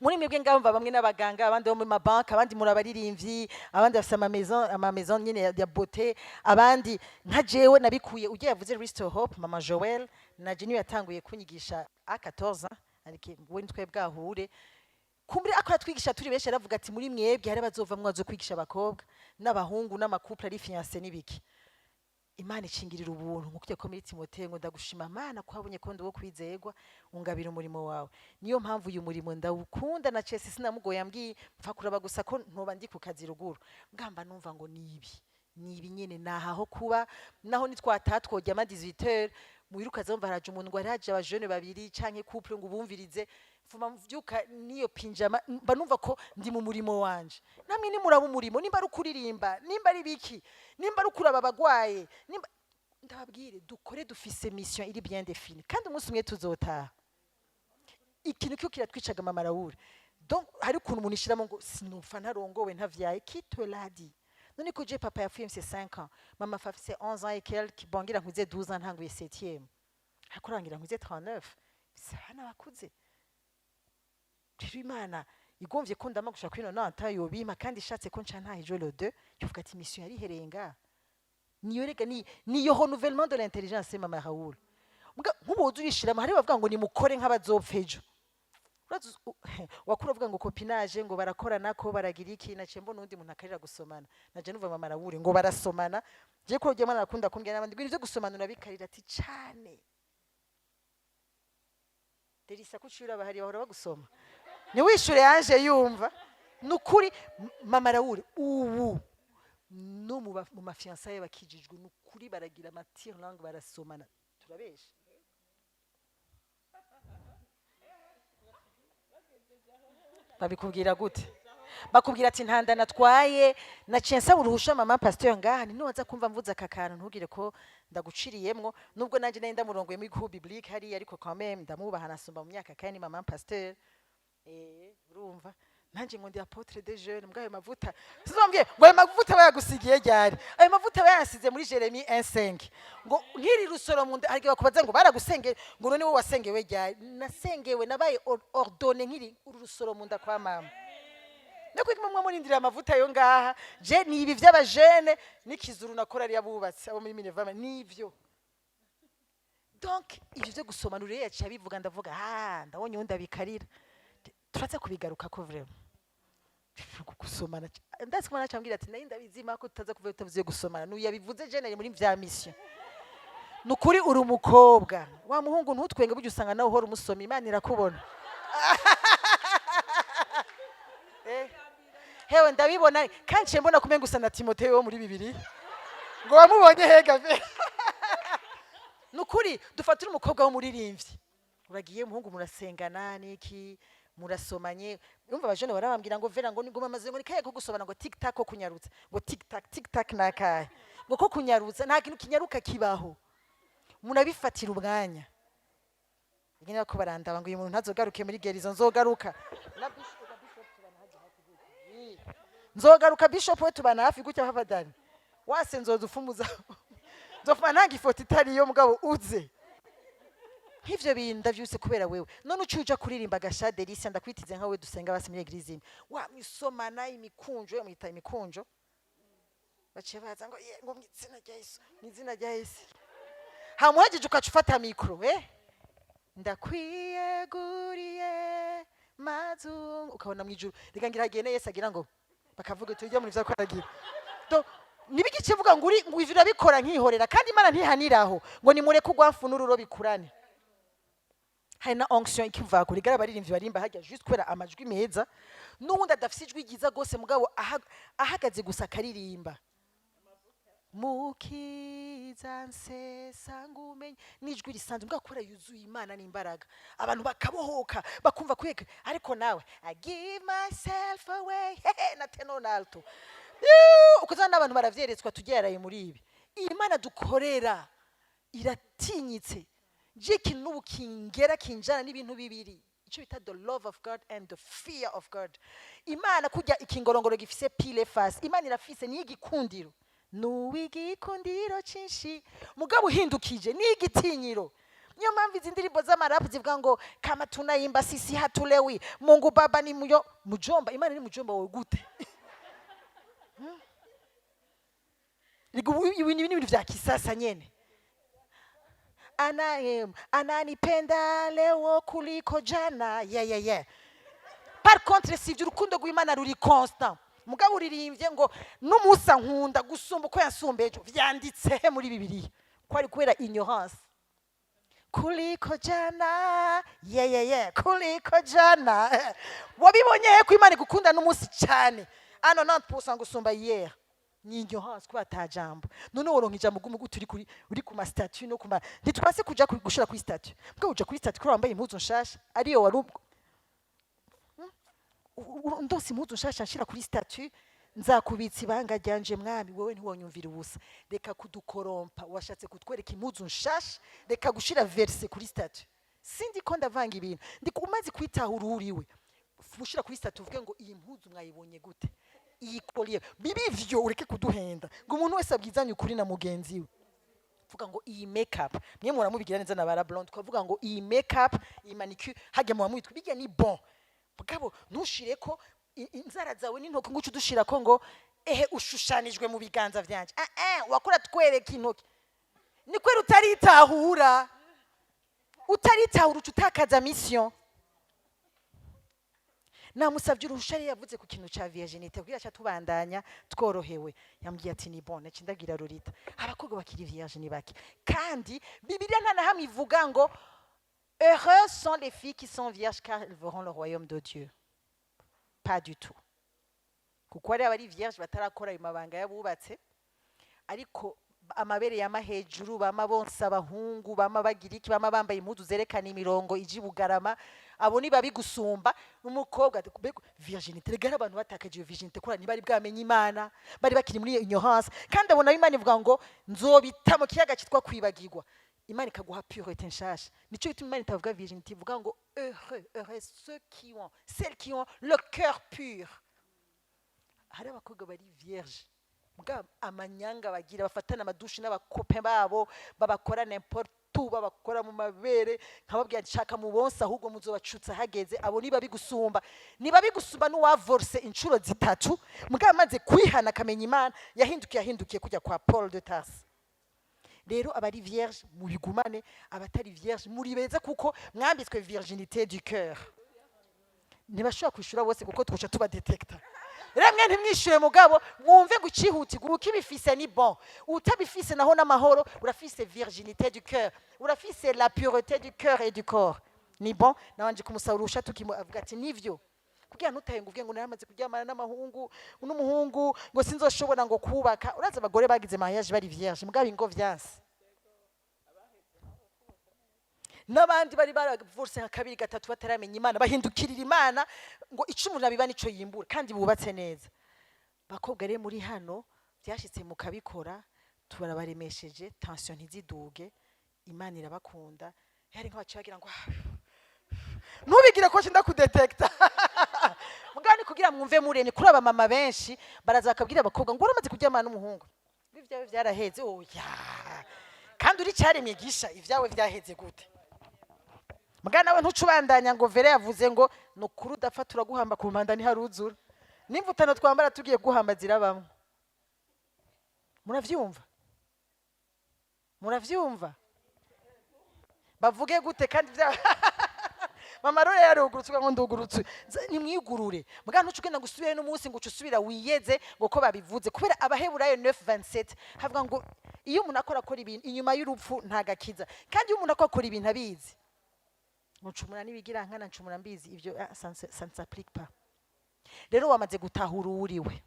S1: Muri mwebwe ngamva bamwe n'abaganga, abandi bo mu mabanki, abandi muri abaririmbyi, abandi bafise amamaison nyine ya beauté, abandi nka jewe nabikuye ujya yavuze Restore Hope, mama Joel na Jenny yatanguye kunyigisha a 14 ans, ariko we nitwe bwahure kumbure akora twigisha turi benshi. Aravuga ati: "Muri mwebwe hari abazovamwo bazo kwigisha abakobwa n'abahungu n'amacouple ari fiancé n'ibiki." Imana ikingirira ubuntu nkuko ko muri Timoteyo ngo: "Ndagushima Mana ko wabonye ko ndi uwo kwizegwa, ungabira umurimo wawe." Niyo mpamvu uyu murimo ndawukunda. Na Chese sinamugoye, yambwiye mpfa kuraba gusa ko ntoba ndi ku kazi ruguru, ngamba numva ngo nibi nibi nyene nahaho kuba naho nitwataha twojya ama 18h muwiruka zumva haraje umuntu ngo haraje abajene babiri canke couple ngo ubumvirize, mfuma mvyuka niyo pinjama, mba numva ko ndi mu murimo wanje. Namwe nimuraba umurimo, nimba ari ukuririmba, nimba ari biki, nimba ari ukuraba abagwaye, nimba ndababwire dukore dufise mission iri bien définie, kandi umunsi umwe tuzotaha. Ikintu cyo kiratwicaga, mama Raoul. Donc hari ukuntu umuntu ishiramo ngo sinupfa ntarongowe, ntavyaye. Qui te l'a dit? None ko je papa yapfuye mfise 5 ans, mama afise 11 ans et quelques, bongira nkuze 12 ans, ntanguye 7e, ariko rangira nkuze 39, mfise abana bakuze. Rero Imana igomvye ko ndama gushaka kuri nonante yobimpa, kandi ishatse ko nca ntaha ejo le 2, yovuga ati mission yarihereye ngaha. Niyo rega ni niyo renouvellement de l'intelligence, mama Raoul. Muga nk'ubu urishiramo, hari bavuga ngo nimukore nk'abazopfa ejo. Urazi wakura uvuga ngo copinage, ngo barakorana ko baragira iki. Naciye mbona uwundi muntu akarira gusomana, naje numva mama Raoul ngo barasomana. Je ko ujya mwana akunda kumbwira n'abandi ngo ibyo gusomana urabikarira ati cane. Derisa kucura bahari bahora bagusoma, ntiwishure yanje yumva. Nukuri mama Raoul, ubu no mu mafiançailles bakijijwe, nukuri baragira ama tire-langue, barasomana. Turabesha? Babikubwira gute? Bakubwira ati ntanda natwaye, naciye nsaba uruhusha mama pasteur ngaha. Ntiwaza kumva mvuze aka kantu, ntugire ko ndaguciriyemwo, nubwo nanje nari ndamurongoye muri groupe biblique hariya, ariko quand même ndamubaha, nasumba mu myaka, kandi ni mama pasteur. Urumva nanje ngo ndi apôtre des jeunes, mbwa ayo mavuta sizombwiye ngo ayo mavuta bayagusigiye ryari? Ayo mavuta bayasize muri Jeremie 1:5, ngo nkiri rusoro mu nda. Hari igihe bakubaza ngo baragusengeye, ngo none wowe wasengewe ryari? Nasengewe, nabaye ordonné nkiri uru rusoro mu nda kwa mama. No kwiguma mwe murindira amavuta yo ngaha. Je ni ibi vy'abajene n'ikizuru nakora ari yabubatse abo muri Minevama nivyo. Donc ivyo vyo gusomana, rero yaciye abivuga, ndavuga: "Ah, ndabonye uwundi abikarira." Turaza kubigaruka ko vraiment gusomana, ndazi ko nacambwira ati: "Nayo ndabizima ko tutaza kuvuga utavuze gusomana." Nuyu yabivuze, je nari muri vya mission. Nukuri uri umukobwa wa muhungu, ntutwenge. Burya usanga nawe uhora umusoma, Imana irakubona. Hewe, ndabibona kandi nciye mbona kumenga usa na Timoteyo wo muri Bibiri. Ngo wamubonye hega ve? Nukuri dufatire umukobwa w'umuririmbyi, uragiye umuhungu, murasengana niki, murasomanye. Urumva abajene barabambwira ngo vera ngo niguma amaze ngo nikaye ko gusomana, ngo tic tac ko kunyarutsa, ngo tic tac, tic tac nakaye ngo ko kunyarutsa. Nta kintu kinyaruka kibaho, murabifatira umwanya. Nyine ko barandaba ngo uyu muntu ntazogaruke muri gerizo. Nzogaruka na bishop, na bishop tubana hajya hafi gutya. Nzogaruka, bishop we tubana hafi gutya. Papa Dani wase nzoza ufumuza, nzofuma ntanga ifoto itari iyo mugabo uze nk'ivyo bintu ndavyuse kubera wewe. None uciye uja kuririmba agasha Delisia, ndakwitize nkawe dusenga basi muri église imwe, wamwisomana imikunjo, mwita imikunjo, baciye baza ngo ye ngo mw'izina rya Yesu, mw'izina rya Yesu. Hamuhejeje ukaca ufata micro: "Ndakwiyeguriye mazungu." Ukabona mw'ijuru reka ngira hagende Yesu agira ngo bakavuga tujya muri vyo kwaragira. Donc nibiki kivuga ngo uri ngo ivyo urabikora nkihorera, kandi Imana ntihaniraho ngo nimureke urwafu n'ururo bikurane. Hari na onction ikiva kuri gara abaririmbyi barimba hajya juste kubera amajwi meza, n'uwundi adafise ijwi ryiza gose, mugabo ahagaze gusa akaririmba mukiza nsesa ngumenye n'ijwi risanzwe, mbwa kubera yuzuye Imana n'imbaraga, abantu bakabohoka, bakumva kweka. Ariko nawe "I give myself away", hehe, na tenor na alto. Ukuzana n'abantu baravyeretswa. Tugeraye muri ibi, iyi Mana dukorera iratinyitse. Je ikintu n'ubu kingera kinjana n'ibintu bibiri, icyo bita the love of God and the fear of God. Imana kurya ikingorongoro gifise pile face, Imana irafise n'igikundiro, nuw'igikundiro cinshi, mugabo uhindukije n'igitinyiro. Niyo mpamvu izi ndirimbo z'amarapu zivuga ngo "kama tunaimba sisi hatulewi, Mungu Baba ni muyo mujomba". Imana ni mujomba wawe gute? Ibi ni ibintu vya kisasa nyene. Ana ananipenda leo kuliko jana, yeah. Par contre sivyo, urukundo rw'Imana ruri constant. Mugabo uririmbye ngo n'umunsi ankunda gusumba uko yansumba ejo, vyanditse he muri Bibiliya? Ko ari kubera ignorance. Kuliko jana, yeah, kuliko jana. Wabibonye he ko Imana igukunda n'umunsi cyane ano 90% gusumba hier? Ni ignorance, kuba ata jambo. None woronka ijambo gumu gute uri ku ma statut no ku ma ntitwase kuja gushira kuri statut? Mbwa uja kuri statut kubera wambaye impuzu nshasha, ariyo wari ndose impuzu nshasha nshira kuri statut, nzakubitsa ibanga ryanje mwami, wowe ntiwonyumvira ubusa. Reka kudukorompa, washatse kutwereka impuzu nshasha. Reka gushira verse kuri statut. Sindi ko ndavanga ibintu, ndi umaze kwitahura uriwe ushira kuri statut, uvuge ngo iyi mpuzu mwayibonye gute, iyi collier bibi ivyo. Ureke kuduhenda ngo umuntu wese abwizanye ukuri na mugenzi we. Vuga ngo iyi makeup mwe muramubigira neza na bara blonde, twavuga ngo iyi makeup, iyi manicure, hajya mu bamwitwa bijya ni bon, mugabo ntushireko inzara zawe n'intoki ngo uce udushirako ngo ehe ushushanijwe mu biganza vyanje. Ah ah, wakora twereka intoki ni kwera utaritahura, utaritahura uca utakaza mission. Namusabye uruhusha rero, yavuze ku kintu ca virginité kugira aca tubandanya tworohewe. Yambwiye ati ni bon. Naci ndagira Rurita, abakobwa bakiri vierge ni bake, kandi Bibiliya nta na hamwe ivuga ngo "heureuses sont les filles qui sont vierges car elles verront le royaume de Dieu". Pas du tout, kuko hari abari vierge batarakora ayo mabanga y'abubatse, ariko amabere yama hejuru, bama bonsa abahungu, bama bagira iki, bama bambaye impuzu zerekana imirongo ija ibugarama. Abo ni babi gusumba n'umukobwa. Mbega virginité rega, abantu batakaje iyo virginité kubera ntibari bwamenye Imana, bari bakiri muri iyo ignorance. Kandi abona Imana ivuga ngo nzobita mu kiyaga cyitwa kwibagirwa. Imana ikaguha pureté nshasha. Nico gituma Imana itavuga virginité, ivuga ngo heureux, heureux ceux qui ont, celles qui ont le cœur pur. Hari abakobwa bari vierge mbwa amanyanga bagira, bafatana amadushi n'abakope babo, babakora n'importe où, babakora mu mabere. Nkababwira nti shaka mubonsa, ahubwo muzobacutsa hageze. Abo niba bigusumba, niba bigusumba n'uwavorse inshuro zitatu, mbwa amaze kwihana akamenya Imana, yahindukiye, yahindukiye kujya kwa Paul de Tarse. Rero abari vierge mubigumane, abatari vierge muri beza kuko mwambitswe virginité du cœur. Ntibashobora kwishura bose kuko twoca tubadetekta. Remwe ntimwishyure, mugabo mwumve ngo icihutirwa, ukibifise ni bon, utabifise naho n'amahoro. Urafise virginité du cœur, urafise la pureté du cœur et du corps, ni bon. Nabanje kumusaba tukimu avuga ati nivyo, kugira ntutahe ngo uvuge ngo naramaze kuryamana n'amahungu n'umuhungu, ngo sinzoshobora ngo kubaka. Urazi abagore bagize mariage bari vierge, mugabo ingo vyanse, n'abandi bari baravurse nka kabiri gatatu bataramenya Imana, bahindukirira Imana, ngo ico umuntu abiba nico yimbura, kandi bubatse neza. Bakobwa rero muri hano byashitse mukabikora, turabaremesheje, tension ntiziduge. Imana irabakunda. Hari nk'abaciye bagira ngo "Ah, ntubigire ko ndakudetekta." Mugabo ni kugira mwumve muremye. Kuri aba mama benshi baraza bakabwira abakobwa ngo uramaze kuryamana n'umuhungu, ngo ibyawe byaraheze. Oya, kandi uri cyaremye gisha, ibyawe byaheze gute? Mugabo nawe ntucubandanya ngo Vere yavuze ngo ni ukuri udapfa, turaguhamba ku mpanda ntiharuzura n'imvutano twambara tugiye guhamba zirabamwe. Muravyumva? Muravyumva? Bavuge gute kandi bya mama rero yarugurutse ngo ndugurutse? Nimwigurure. Mugabo ntuce ugenda ngo usubire n'umunsi ngo uce usubira wiyeze ngo ko babivuze, kubera Abaheburayo 9:27 havuga ngo iyo umuntu akora ibintu inyuma y'urupfu nta gakiza. Kandi iyo umuntu akora ibintu abizi, ngo ncumura n'ibigira nkana, ncumura mbizi, ibyo ah, ça ne s'applique pas. Rero wamaze gutahura uwo uriwe,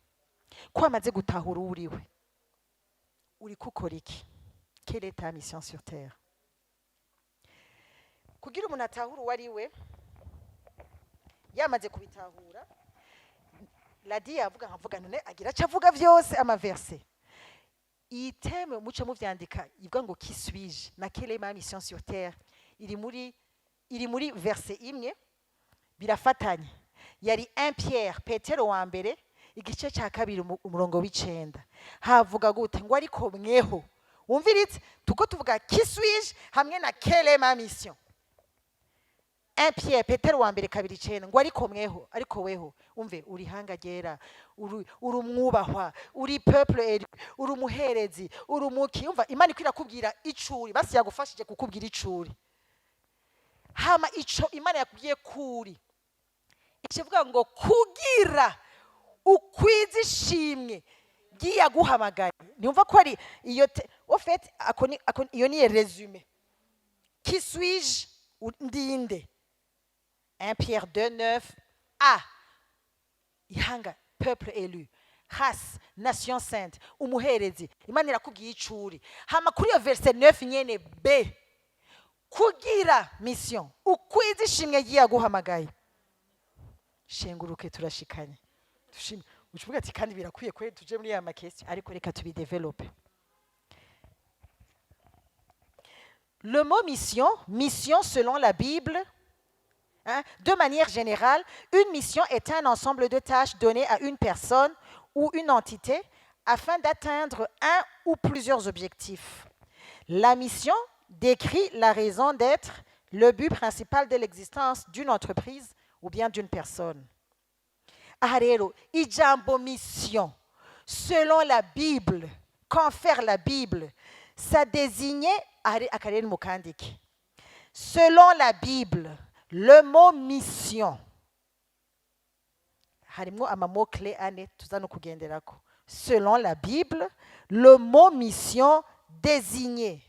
S1: ko wamaze gutahura uwo uriwe, uri kukora iki? Quelle est ta mission sur terre? Kugira umuntu atahure uwo ari we, yamaze kubitahura, ladi yavuga nkavuga none agira aca avuga vyose ama versets. Iyi thème muce muvyandika, ivuga ngo "Qui suis-je" na "Quelle est ma mission sur terre", iri muri verset imwe, birafatanye. Yari 1 Pierre, Petero wa mbere, igice cya kabiri, umurongo w'icenda. Havuga gute? Ngo ariko mweho, wumviritse, tuko tuvuga "Qui suis-je" hamwe na "Quelle est ma mission". 1 Pierre, Petero wa mbere 2:9, ngo ariko mweho, ariko weho, umve, uri hanga ryera, uri umwubahwa, uri peuple élu, uri umuherezi, uri umuki. Umva, Imana iko irakubwira icuri, basi yagufashije kukubwira icuri. Hama ico Imana yakubwiye kuri ikivuga ngo kugira ukwiza ishimwe ry'iyaguhamagaye. Ntiwumva ko ari iyo au fait ako iyo ni résumé "Qui suis-je", ndinde? 1 Pierre 2 9 a ihanga, peuple élu, race, nation sainte, umuherezi. Imana irakubwiye icuri. Hama kuri iyo verset 9 nyene b, kugira mission ukwiza ishimwe ry'iyaguhamagaye. Shenguruke, turashikanye, dushime. Ucuvuga ati kandi birakwiye kweri tuje muri ya ma questions, ariko reka tubidevelope. Le mot mission, mission selon la Bible, hein, de manière générale, une mission est un ensemble de tâches données à une personne ou une entité afin d'atteindre un ou plusieurs objectifs. La mission décrit la raison d'être, le but principal de l'existence d'une entreprise ou bien d'une personne. Aha rero ijambo mission selon la Bible, confère la Bible, ça désignait akarere mukandike. Selon la Bible, le mot mission harimo ama mots clés ane tuza no kugenderako. Selon la Bible, le mot mission désigné,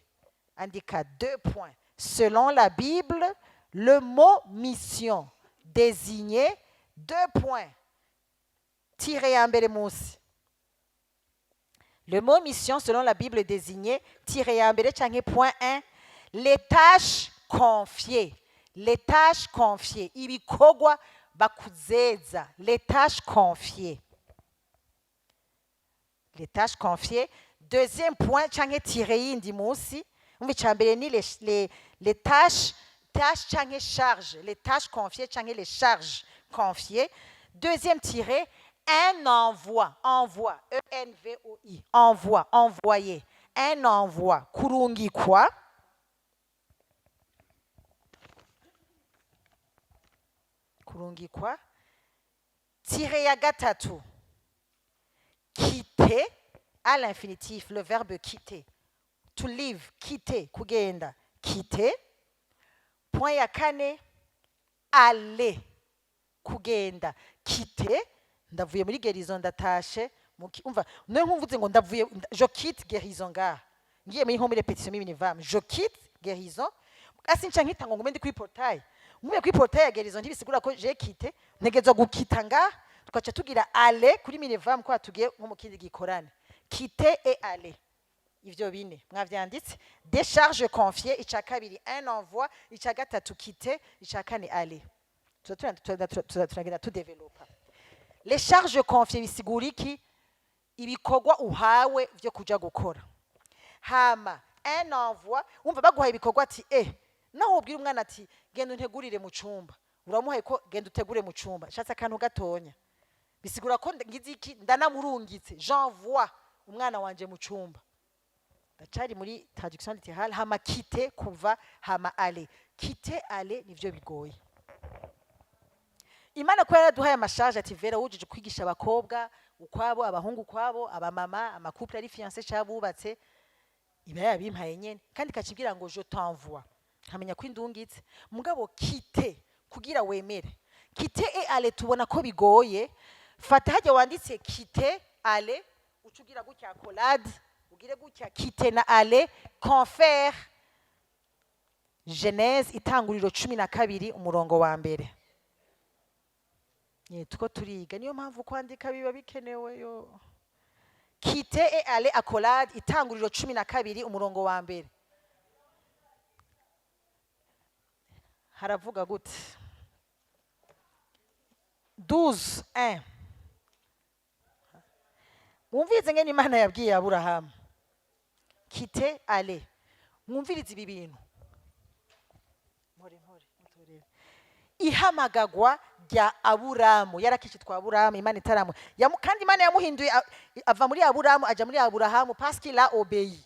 S1: andika deux points, selon la Bible, le mot mission désigné, deux points, tiret ya mbere munsi. Le mot mission selon la Bible désigné, tiret ya mbere canke point 1, les tâches confiées, les tâches confiées, ibikorwa bakuzeza, les tâches confiées, les tâches confiées. Deuxième point canke tiret yindi munsi. Umva, icya mbere ni les tâches, tâches canke charges, les tâches confiées canke les charges confiées. Deuxième tiret, un envoi, envoi, E N V O I, envoi, envoyé, un envoi, kurungikwa. Kurungikwa. Tiret ya gatatu, quitter, à l'infinitif, le verbe quitter. To leave, quitter, kugenda, quitter. Point ya kane, aller, kugenda. Quitter, ndavuye muri Guérison, ndatashe. Umva niyo nkumvuze ngo ndavuye, je quitte Guérison ngaha, ngiye muri nko muri répétition Minivam, je quitte Guérison, asi nca nkita ngo ngume ndi kuri portail. Ngume kuri portail ya Guérison ntibisigura ko j'ai quitté. Ntegerezwa gukita ngaha, tugaca tugira aller kuri Minivam, ko tugiye nko mu kindi gikorane. Quitter et aller, ivyo bine mwavyanditse: décharge confiée, ica kabiri un envoi, ica gatatu quitter, ica kane aller. Tuza turagenda tudevelopa. Les charges confiées bisigura iki? Ibikorwa uhawe vyo kuja gukora. Hama un envoi, wumva baguhaye ibikorwa ati naho ubwira umwana ati genda untegurire mu cumba, uramuhaye ko genda utegure mu cumba. Shatse akantu gatonya, bisigura ko ngize iki? Ndanamurungitse, j'envoie umwana wanje mu cumba. Ndacari muri traduction littérale. Hama quitter, kuva, hama aller. Quitter, aller nivyo bigoye. Imana ko yaraduhaye ama charges ati vera wujuje kwigisha abakobwa ukwabo, abahungu ukwabo, abamama, ama couples ari fiancé cyangwa bubatse, iba yabimpaye nyene, kandi ikacibwira ngo je t'envoie, nkamenya ko indungitse. Mugabo quitter, kugira wemere quitter et aller, tubona ko bigoye. Fata hajya wanditse quitter, aller, uca ugira gutya accolade, ugire gutya quitter na aller. Confère Genèse, itanguriro 12, umurongo wa mbere. Tuko turiga, niyo mpamvu kwandika biba bikenewe. Yo quitter et aller, accolade, itanguriro 12, umurongo wa mbere, haravuga gute? 12 1. Mwumvirize ngene Imana yabwiye Aburahamu quitter, aller. Mwumvirize ibi bintu. Mpore mpore mutorere. Ihamagagwa rya Aburamu, yarakishitwa Aburamu, Imana itaramu. Kandi Imana yamuhinduye ava muri Aburamu aja muri Aburahamu parce qu'il a obéi.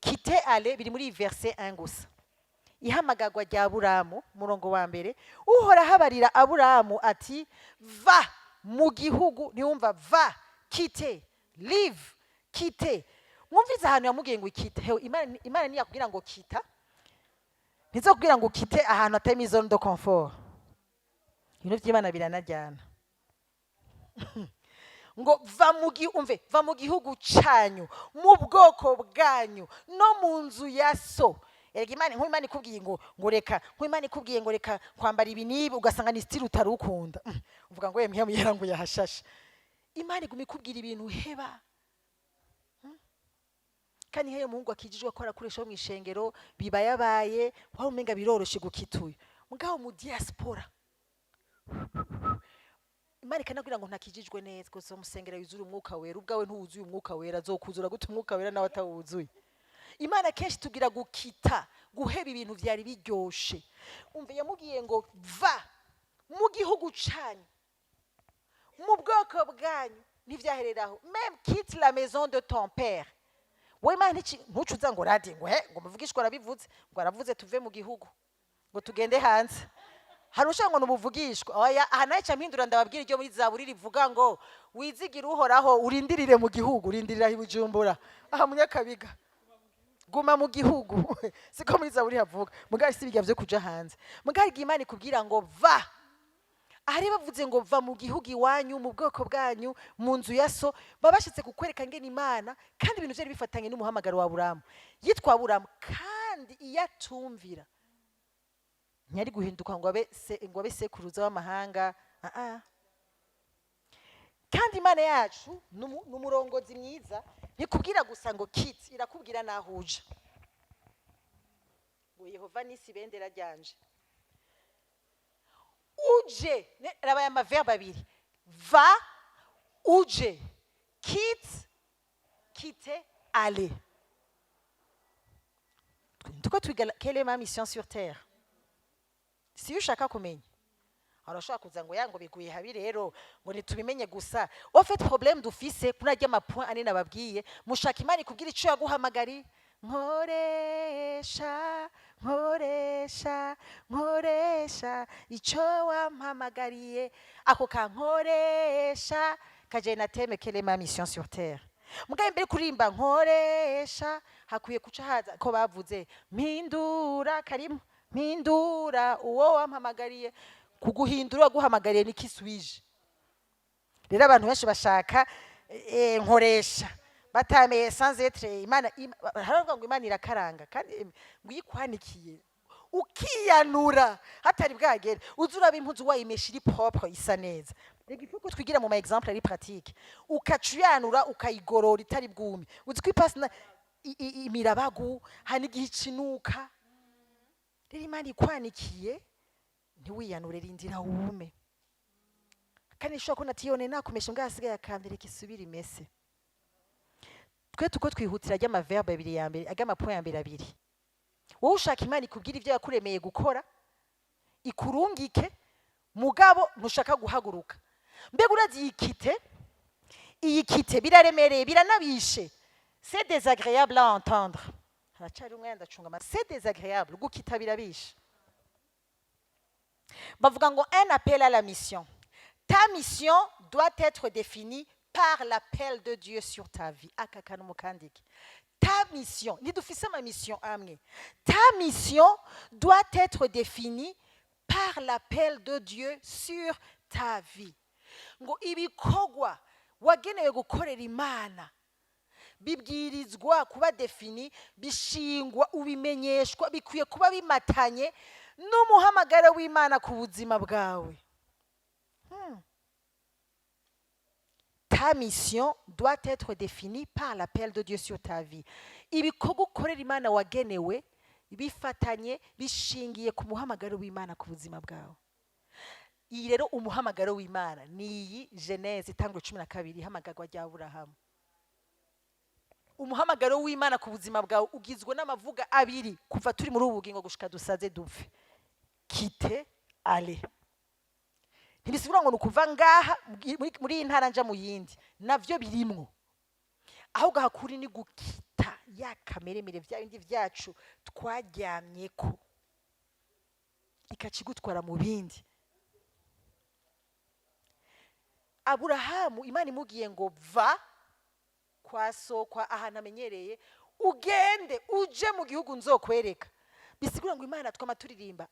S1: Quitter, aller biri muri iyi verset 1 gusa. Ihamagagwa rya Aburamu, umurongo wa mbere: Uhoraho abarira Aburamu ati va mu gihugu. Ntiwumva? Va, quitte, leave, quitte. Mwumvize ahantu yamubwiye ngo quitte. Hewe, Imana ntiyakubwira ngo quitta, ntizokubwira ngo quitte ahantu hatarimo zone de confort. Ibintu by'Imana biranajyana. Ngo va mu umve, va mu gihugu cyanyu, mu bwoko bwanyu, no mu nzu ya so. Erega Imana, nk'Imana ikubwiye ngo reka, nk'Imana ikubwiye ngo reka kwambara ibi n'ibi, ugasanga ni style utari ukunda, uvuga ngo yemwe yera ngo yahashashe. Imana iguma ikubwira ibintu heba. Kandi nk'iyo umuhungu akijijwe ko arakoresha mu ishengero, biba yabaye wari umenga biroroshe gukituye. Mugabo mu diaspora, Imana ikanabwira ngo ntakijijwe neza gusa, umusengero yuzura Umwuka Wera, ubwawe ntiwuzuye Umwuka Wera, azokuzura gute Umwuka Wera nawe atawuzuye? Imana kenshi tugira gukita, guheba ibintu byari biryoshe. Umva, yamubwiye ngo va mu gihugu canyu, mu bwoko bwanyu. Ntivyahereraho, même quitte la maison de ton père. Wowe Imana ntucuza ngo radi ngo he ngo muvugishwa arabivuze, ngo aravuze tuve mu gihugu ngo tugende hanze. Hari ushaka ngo nubuvugishwa? Oya, aha nawe ca mpindura, ndababwira iryo muri Zaburi rivuga ngo wizigire Uhoraho, urindirire mu gihugu, urindirira i Bujumbura aha Munyakabiga, guma mu gihugu. Siko muri Zaburi havuga? Mugari si bijya vyo kuja hanze. Mugari igihe Imana ikubwira ngo va, ahari bavuze ngo va mu gihugu iwanyu, mu bwoko bwanyu, mu nzu ya so, baba bashatse kukwereka ngene Imana, kandi ibintu vyari bifatanye n'umuhamagaro wa Aburamu. Yitwa Aburamu, kandi iyo atumvira ntiyari guhinduka ngo abe se, ngo abe sekuruza w'amahanga. Ah ah. Kandi Imana yacu ni umurongozi mwiza. Ntikubwira gusa ngo quitte, irakubwira naho uja. Ngo Yehova nisi ibendera ryanje. Uje raba aya ma verbes abiri: va, uje, quitte, quitter, aller. Tuko twiga quelle est ma mission sur terre. Si ushaka kumenya, arashobora kuza ngo ya ngo biguye habi rero, ngo ntitubimenye gusa. Au fait, problème dufise kuri arya ma points ane nababwiye, mushaka Imana ikubwira ico yaguhamagari. Nkoresha, nkoresha, nkoresha ico wampamagariye. Ako ka nkoresha kaje na thème quelle est ma mission sur terre. Mugabo imbere kuririmba nkoresha, hakwiye kuca haza ko bavuze mpindura, karimo mpindura uwo wampamagariye. Kuguhindura waguhamagariye ni kiswije. Rero abantu benshi bashaka nkoresha batameye sans être Imana. Haravuga ngo Imana irakaranga, kandi ngo iyo ikwanikiye ukiyanura hatari bwagere, uza uraba impuzu wayimesha iri propre, isa neza. Reka ifuko twigira mu ma exemple ari pratique. Ukaca uyanura, ukayigorora itari bwume, uzi ko ipasi imirabagu, hari n'igihe icinuka. Rero Imana ikwanikiye ntiwiyanure, rindira wume. Kandi ishobora kubona ati yone nakumesha mbwa hasigaye akambere kisubira imese. Twe tuko twihutira ajya verbe abiri ya mbere, ajya point ya mbere abiri. Wowe ushaka Imana ikubwira ibyo yakuremeye gukora, ikurungike, mugabo ntushaka guhaguruka. Mbega urazi iyi quitter? Iyi quitter biraremereye, biranabishe, c'est désagréable à entendre. Haracari umwe ndacunga ama, c'est désagréable gukita, birabishe. Bavuga ngo un appel à la mission: ta mission doit être définie par l'appel de Dieu sur ta vie. Aka kantu mukandike. Ta mission, ntidufise ama mission amwe. Ta mission doit être définie par l'appel de Dieu sur ta vie. Ngo ibikorwa wagenewe gukorera Imana bibwirizwa kuba défini, bishingwa, ubimenyeshwa, bikwiye kuba bimatanye n'umuhamagaro w'Imana ku buzima bwawe. Ta mission doit être définie par l'appel de Dieu sur ta vie. Ibikorwa ukorera Imana wagenewe bifatanye, bishingiye ku muhamagaro w'Imana ku buzima bwawe. Iyi rero umuhamagaro w'Imana ni iyi Genèse, itanguro 12, ihamagarwa rya Aburahamu. Umuhamagaro w'Imana ku buzima bwawe ugizwe n'amavuga abiri kuva turi muri ubu bugingo gushika dusaze dupfe: quitter, aller. Ntibisigura ngo ni ukuva ngaha muri iyi ntara nja mu yindi, navyo birimwo. Ahubwo hakuri ni gukita ya kameremere, vya bindi vyacu twaryamyeko, ikaca igutwara mu bindi. Aburahamu, Imana imubwiye ngo va kwa so, kwa ahantu amenyereye, ugende uje mu gihugu nzokwereka, bisigura ngo Imana twama turirimba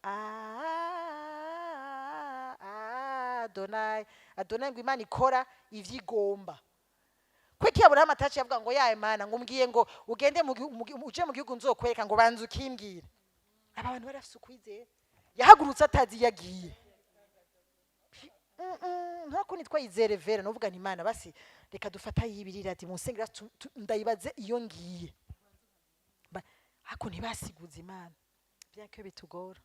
S1: Adonai, Adonai, ngo Imana ikora ivyo igomba. Kweki Aburahamu ataciye avuga ngo yaye Mana, ngo umbwiye ngo ugende uje mu gihugu nzokwereka, ngo banza ukimbwira? Aba bantu bari bafise ukwizera. Yahagurutse atazi iyo agiye. Ntako nitwa izere vera nuvuga nti Imana basi reka dufata yibirira ati munsengera ndayibaze iyo ngiye. Ariko ntibasiguze Imana, bien que bitugora.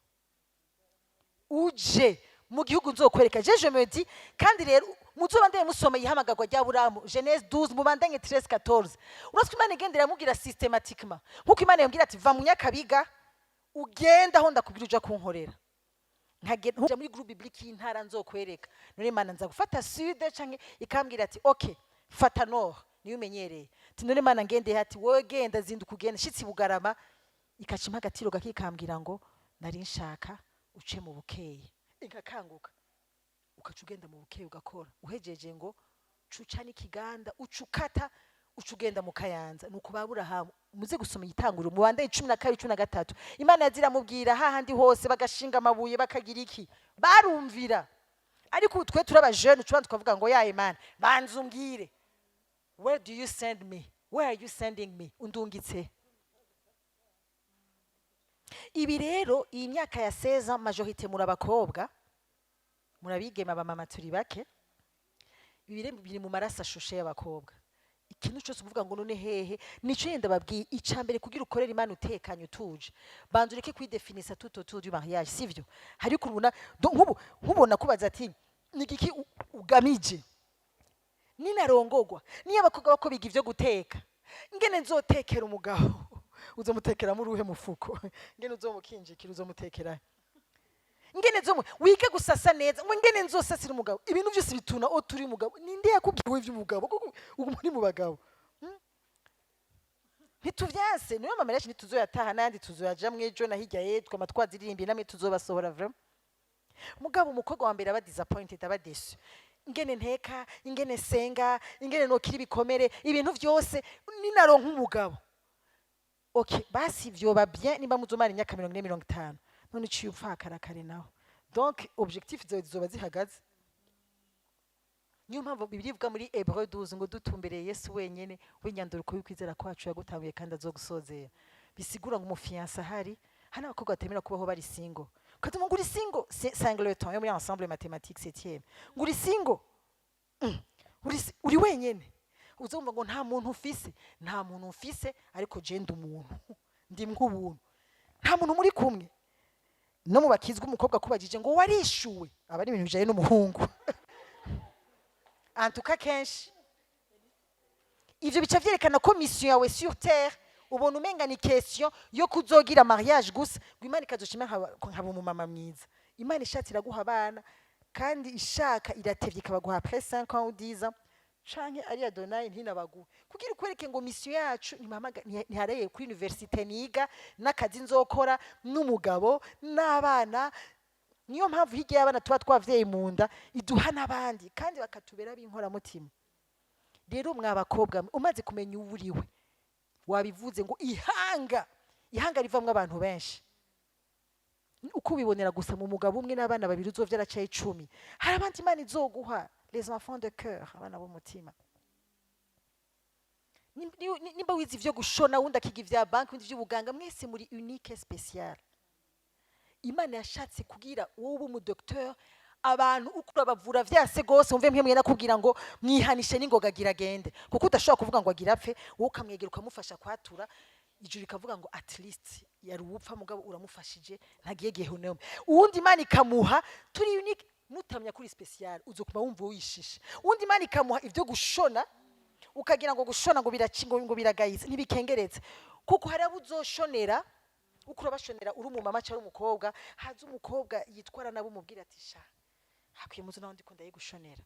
S1: Uje mu gihugu nzokwereka. Je me dis, kandi rero muzobandanye musoma ihamagarwa rya Aburahamu, Genèse 12, mubandanye 13, 14. Uretse Imana igenda iramubwira systématiquement, nkuko Imana yambwira ati va mu Nyakabiga ugenda aho ndakubwira, uja kunkorera, nkagenda nja muri groupe biblique y'intara nzokwereka. None Imana nza gufata sud, canke ikambwira ati okay, fata nord, niyo umenyereye? Ati none Imana ngende? Ati wowe genda, zinduka ugende. Shitsi Bugarama, ikaca impa agatiro gake, ikambwira ngo nari nshaka uce mu Bukeye. Inkakanguka, ukaca ugenda mu Bukeye, ugakora, uhejeje ngo cuca n'ikiganda, uca ukata, uca ugenda mu Kayanza. Nuko ba Burahamu, muze gusoma igitanguriro mu bandaye 12, 13, Imana yaziramubwira hahandi hose bagashinga amabuye, bakagira iki, barumvira. Ariko ubu twe turi abajene, ucubanza tukavuga ngo yaye Mana, banza umbwire, where do you send me? Where are you sending me? Undungitse. Ibi rero, iyi myaka ya 16, majorité muri abakobwa, murabigema, abamama turi bake. Ibi rero biri mu maraso ashushe y'abakobwa. Ikintu cyose uvuga ngo none hehe? Nico yenda babwiye. Ica mbere, kugira ukorere Imana utekanye, utuje, banza ureke kwidefinisa tout autour du mariage, sivyo? Hari kurubona nk'ubu nkubona kubaza ati ni igiki ugamije ninarongogwa? Niyo abakobwa bako biga ivyo guteka, ngene nzotekera umugabo, uzomutekeramo uruhe mufuko? Ngene uzomukinjikira, uzomutekera ngene zo wige gusasa neza, ngo ngene nzosasira umugabo. Ibintu byose bituna o turi umugabo. Ninde yakubwiye ivy'umugabo kuko ubu muri mu bagabo? Ntituvyanse, niyo mama yacu ntituzoyataha, n'ayandi tuzoyajamwo ejo na hirya y'ejo, twama twaziririmbiye namwe tuzobasohora vraiment. Mugabo umukobwa wa mbere aba disappointed, aba déçu. Ingene nteka, ingene senga, ingene nokira ibikomere, ibintu vyose ninaronka umugabo. Okay, basi vyoba bien nimba muzomara imyaka 40, 50. None uciye upfakara kare naho, donc objectif zawe zizoba zihagaze. Niyo mpamvu Bibiliya ivuga muri Hébreux 12 ngo dutumbereye Yesu wenyene w'inyanduruko y'ukwizera kwacu, yagutanguye kandi azogusozera. Bisigura ngo umufiancé ahari. Hari abakobwa batemera kubaho bari single. Ukatuma ngo uri single, singleton yo muri ensemble mathématique septième, ngo uri single, uri wenyene, uzumva ngo nta muntu ufise. Nta muntu mfise, ariko je ndi umuntu, ndi nk'ubuntu. Nta muntu muri kumwe. No mu bakizwa, umukobwa akubajije ngo warishuwe, aba ari ibintu bijanye n'umuhungu. Antuka kenshi ivyo bica vyerekana ko mission yawe sur terre ubona umenga ni question yo kuzogira mariage gusa, ngo Imana ikazoshima nkaba umumama mwiza. Imana ishatse iraguha abana, kandi ishaka iratevye ikabaguha après 5 ans ou 10 ans, canke ari Adonai ntinabaguhe, kugira ukwereke ngo mission yacu ntihareye kuri université niga n'akazi nzokora n'umugabo n'abana. Niyo mpamvu hirya y'abana tuba twavyeyi mu nda, iduha n'abandi kandi bakatubera b'inkoramutima. Rero mwa bakobwa mwe, umaze kumenya uwo uriwe, wabivuze ngo ihanga, ihanga rivamwo abantu benshi, uko ubibonera gusa mu mugabo umwe n'abana babiri uzovyara caye 10, hari abandi Imana izoguha, les enfants de cœur, abana b'umutima. Nimba wize ivyo gushona, wundi akiga ivya banki, wundi ivy'ubuganga, mwese muri unique, spécial. Imana yashatse kugira wowe ube umudocteur. Abantu uko urabavura vyase gose, wumve mwe nakubwira ngo mwihanishe n'ingoga, agira agende, kuko udashobora kuvuga ngo agira apfe. Wowe ukamwegera, ukamufasha kwatura, ijuru rikavuga ngo at least yari uwupfa, mugabo uramufashije, ntagiye gehenomu. Uwundi Imana ikamuha, turi unique, nutamenya kuri spécial uzokuma wumva wishishe. Uwundi Imana ikamuha ivyo gushona, ukagira ngo gushona ngo biraci, ngo biragayitse. Ntibikengeretse, kuko hari abo uzoshonera, uko urabashonera uri umumama cyangwa umukobwa, haza umukobwa yitwara nabo, umubwira ati: "Sha, hakwiye muzo naho ndiko ndayigushonera."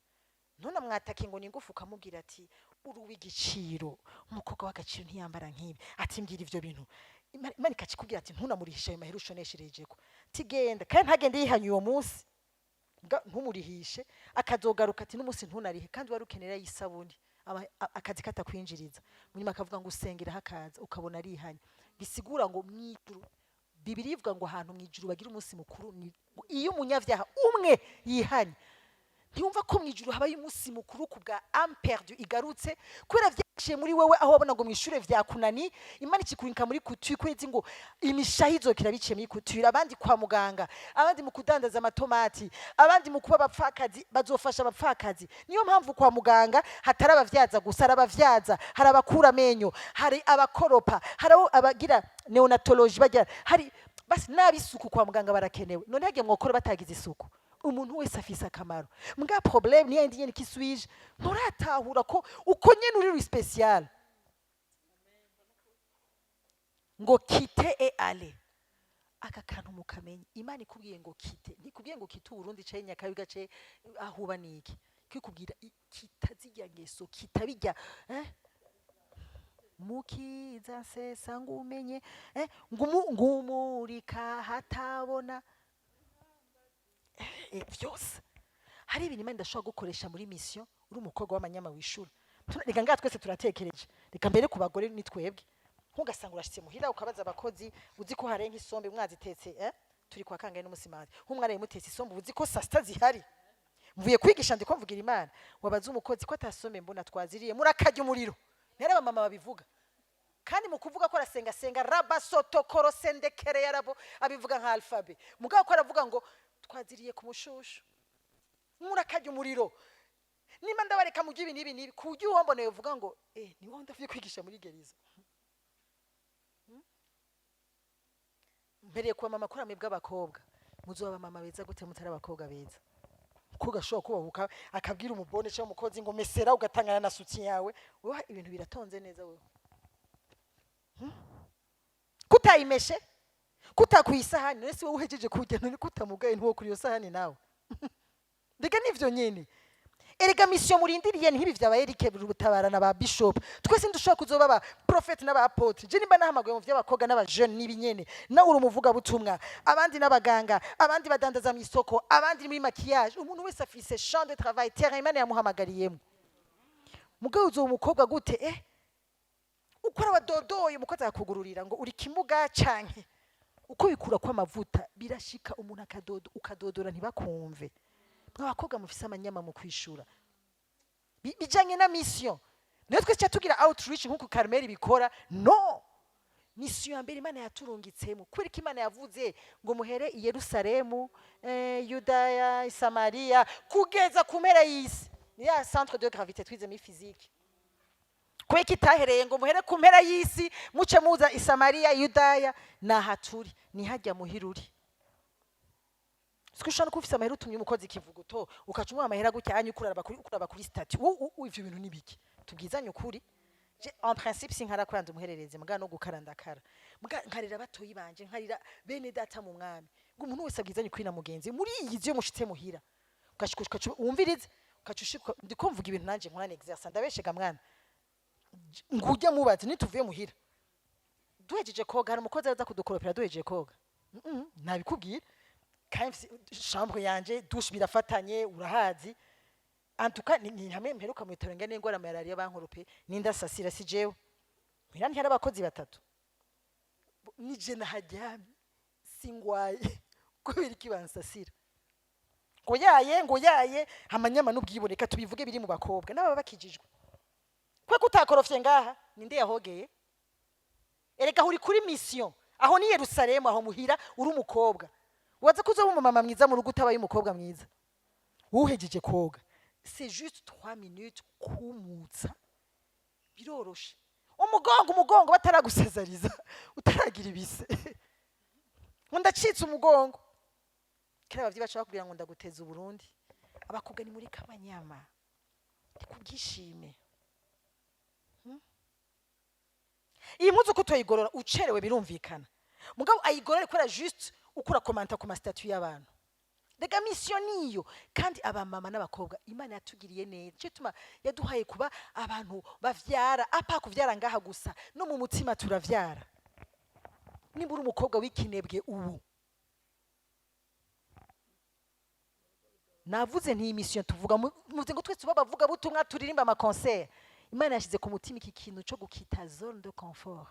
S1: None mwatake ngo ni ingufu, ukamubwira ati: "Uri uw'igiciro, umukobwa w'agaciro ntiyambara nk'ibi." Ati: "Mbwira ivyo bintu." Imana ikakikubwira ati: "Ntunamurihishe ayo mahera ushonesherejeko." Tigenda kandi ntagende yihanye uwo munsi. Ntumurihishe, akazogaruka ati: "N'umunsi ntunarihe kandi wari ukenera y'isabuni." Akazi katakwinjiriza, munyuma akavuga ngo usengera, hakaza ukabona arihanye. Bisigura ngo mwijuru, Bibiliya ivuga ngo ahantu mwijuru bagira umunsi mukuru ni iyo umunyabyaha umwe yihanye. Ntiwumva ko mwijuru habaye umunsi mukuru ku bwa âme perdue igarutse, kubera vyaciye muri wewe? Aho wabona ngo mwishure vyakunani, Imana ikikurinka muri couture, kwezi ngo imishahi izokira biciye muri couture, abandi kwa muganga, abandi mu kudandaza amatomati, abandi mu kuba abapfakazi, bazofasha abapfakazi. Niyo mpamvu kwa muganga hatari abavyaza gusa, hari abavyaza, hari abakura amenyo, hari abakoropa, hari abo abagira néonatologie bagira, hari basi n'ab'isuku. Kwa muganga barakenewe. None hagiye mwokora batagize isuku? Umuntu wese afise akamaro. Mbwa problème niyo yindi nyene kiswije, nturatahura ko uko nyene uri spécial. Ngo quitter et aller, aka kantu mukamenya. Imana ikubwiye ngo quitter, ntikubwiye ngo quitter Uburundi caye Nyakabiga caye ahuba niki, kikubwira kita zirya ngeso, kita bijya, mukiza nsesa ngumenye, ngumurika hatabona, vyose. Hari ibintu Imana idashobora gukoresha muri mission uri umukobwa w'amanyama wishura. Reka ngaha twese turatekereje, reka mbere ku bagore ni twebwe. Ntugasanga urashitse muhira, ukabaza abakozi, uzi ko harenga isombe mwazitetse, turi kwa kangahe n'umusimari, nk'umwana mutetse isombe, uzi ko saa sita zihari, mvuye kwigisha, ndiko mvugira Imana, wabaza umukozi ko atasombe mbona twaziriye, murakarya umuriro. Ntihari abamama babivuga, kandi mu kuvuga ko arasenga senga raba soto koro sendekere yarabo, abivuga nka alphabet, mugabo ko aravuga ngo twaziriye ku mushushu, murakarya umuriro. Nimba ndabareka mu ibi n'ibi n'ibi, ku buryo uwomboneye uvuga ngo ni wowe ndavuye kwigisha muri gereza. Mpereye kuba mama kuri mwebwe abakobwa, muzoba mama beza gute mutari abakobwa beza? Umukobwa ashobora kubahuka akabwira umubone cyangwa umukozi ngo mesera, ugatangana na soutien yawe. Wowe ibintu biratonze neza, wewe kutayimeshe, kutakuye isahani, none si wowe uhejeje kurya? None kutamugaye ntuwo kuri iyo sahani nawe? Mbega nivyo nyene. Erega mission murindiriye ntibi vyaba Eric Rutabara na ba bishop. Twese ndushobora kuzoba ba prophète n'aba apôtre. Je nimba nahamagaye mu vy'abakobwa n'aba jeune n'ibinyene, nawe uri umuvuga butumwa, abandi n'abaganga, abandi badandaza mu isoko, abandi muri maquillage. Umuntu wese afise champ de travail, terrain Imana yamuhamagariyemo. Mugabo uzoba umukobwa gute? Ukora wadodoye, umukozi akakugururira ngo uri kimuga, canke uko bikura kw'amavuta birashika umuntu akadodo, ukadodora ntibakumve. Mw'abakobwa mufise amanyama mu kwishura bijanye na mission, niyo twese tuca tugira outreach nk'uko Carmel bikora. No mission ya mbere Imana yaturungitsemo, kubera ko Imana yavuze ngo muhere i Yerusalemu, Yudaya, Samariya, kugeza ku mpera y'isi. Ni ya centre de gravité twize muri physique. Kubera ko itahereye ngo muhere ku mpera y'isi, muce muza i Samariya, Yudaya? Naha turi, ni hajya muhira uri. Siko ushobora no kuba ufise amahera, utumye umukozi ikivuguto, ukaca umuha amahera gutya anya, ukuraba kuri statut. Ivyo bintu ni biki? Tubwizanye ukuri. Je, en principe, sinkara kwanza umuhererezi, muga no gukara ndakara, muga nkarira batoyi banje, nkarira bene data mu Mwami, ngo umuntu wese abwizanye ukuri na mugenzi. Muri iyi iyo mushitse muhira, ugaca wumvirize, ugaca ushika. Ndiko mvuga ibintu nanje nkora exercice. Ndabeshega mwana ngujya mubaze? Nituvuye muhira duhejeje koga, hari umukozi aza kudukoropera duhejeje koga? Ntabikubwira. Kandi chambre yanje, douche birafatanye, urahazi. En tout cas, ni hamwe mperuka mu bitaro ngene ingwara malaria bankorope, nindasasira si jewe. Muhira ntihari abakozi batatu? Nije naharyamye, singwaye, kubera iki bansasira? Ngo yaye, ngo yaye, amanyama n'ubwiboneka. Tubivuge, biri mu bakobwa n'ababa bakijijwe. Kwe kutakorofye ngaha, ninde yahogeye? Erega uri kuri mission. Aho ni Yerusalemu, aho muhira uri umukobwa. Waza kuzoba umumama mwiza mu rugo utabaye umukobwa mwiza. Uhejeje koga, c'est juste 3 minutes kumutsa, biroroshe. Umugongo, umugongo, bataragusezariza, utaragira ibise, ngo ndacitse umugongo. Kera abavyeyi baca bakubwira ngo ndaguteza Uburundi. Abakobwa ni muri kamanyama, kubwishime. Iyi mpuzu ko utoyigorora ucerewe birumvikana, mugabo ayigorore kubera juste uko urakomanta ku ma statuts y'abantu. Rega mission niyo. Kandi abamama n'abakobwa, Imana yatugiriye neza, cyo tuma yaduhaye kuba abantu bavyara. Apa kuvyara ngaha gusa, no mu mutima turavyara. Nimba uri umukobwa w'ikinebwe ubu, navuze nti iyi mission tuvuga, muvuze ngo twese tuba abavuga butumwa, turirimba ama concert. Imana yashyize ku mutima iki kintu cyo gukita zone de confort.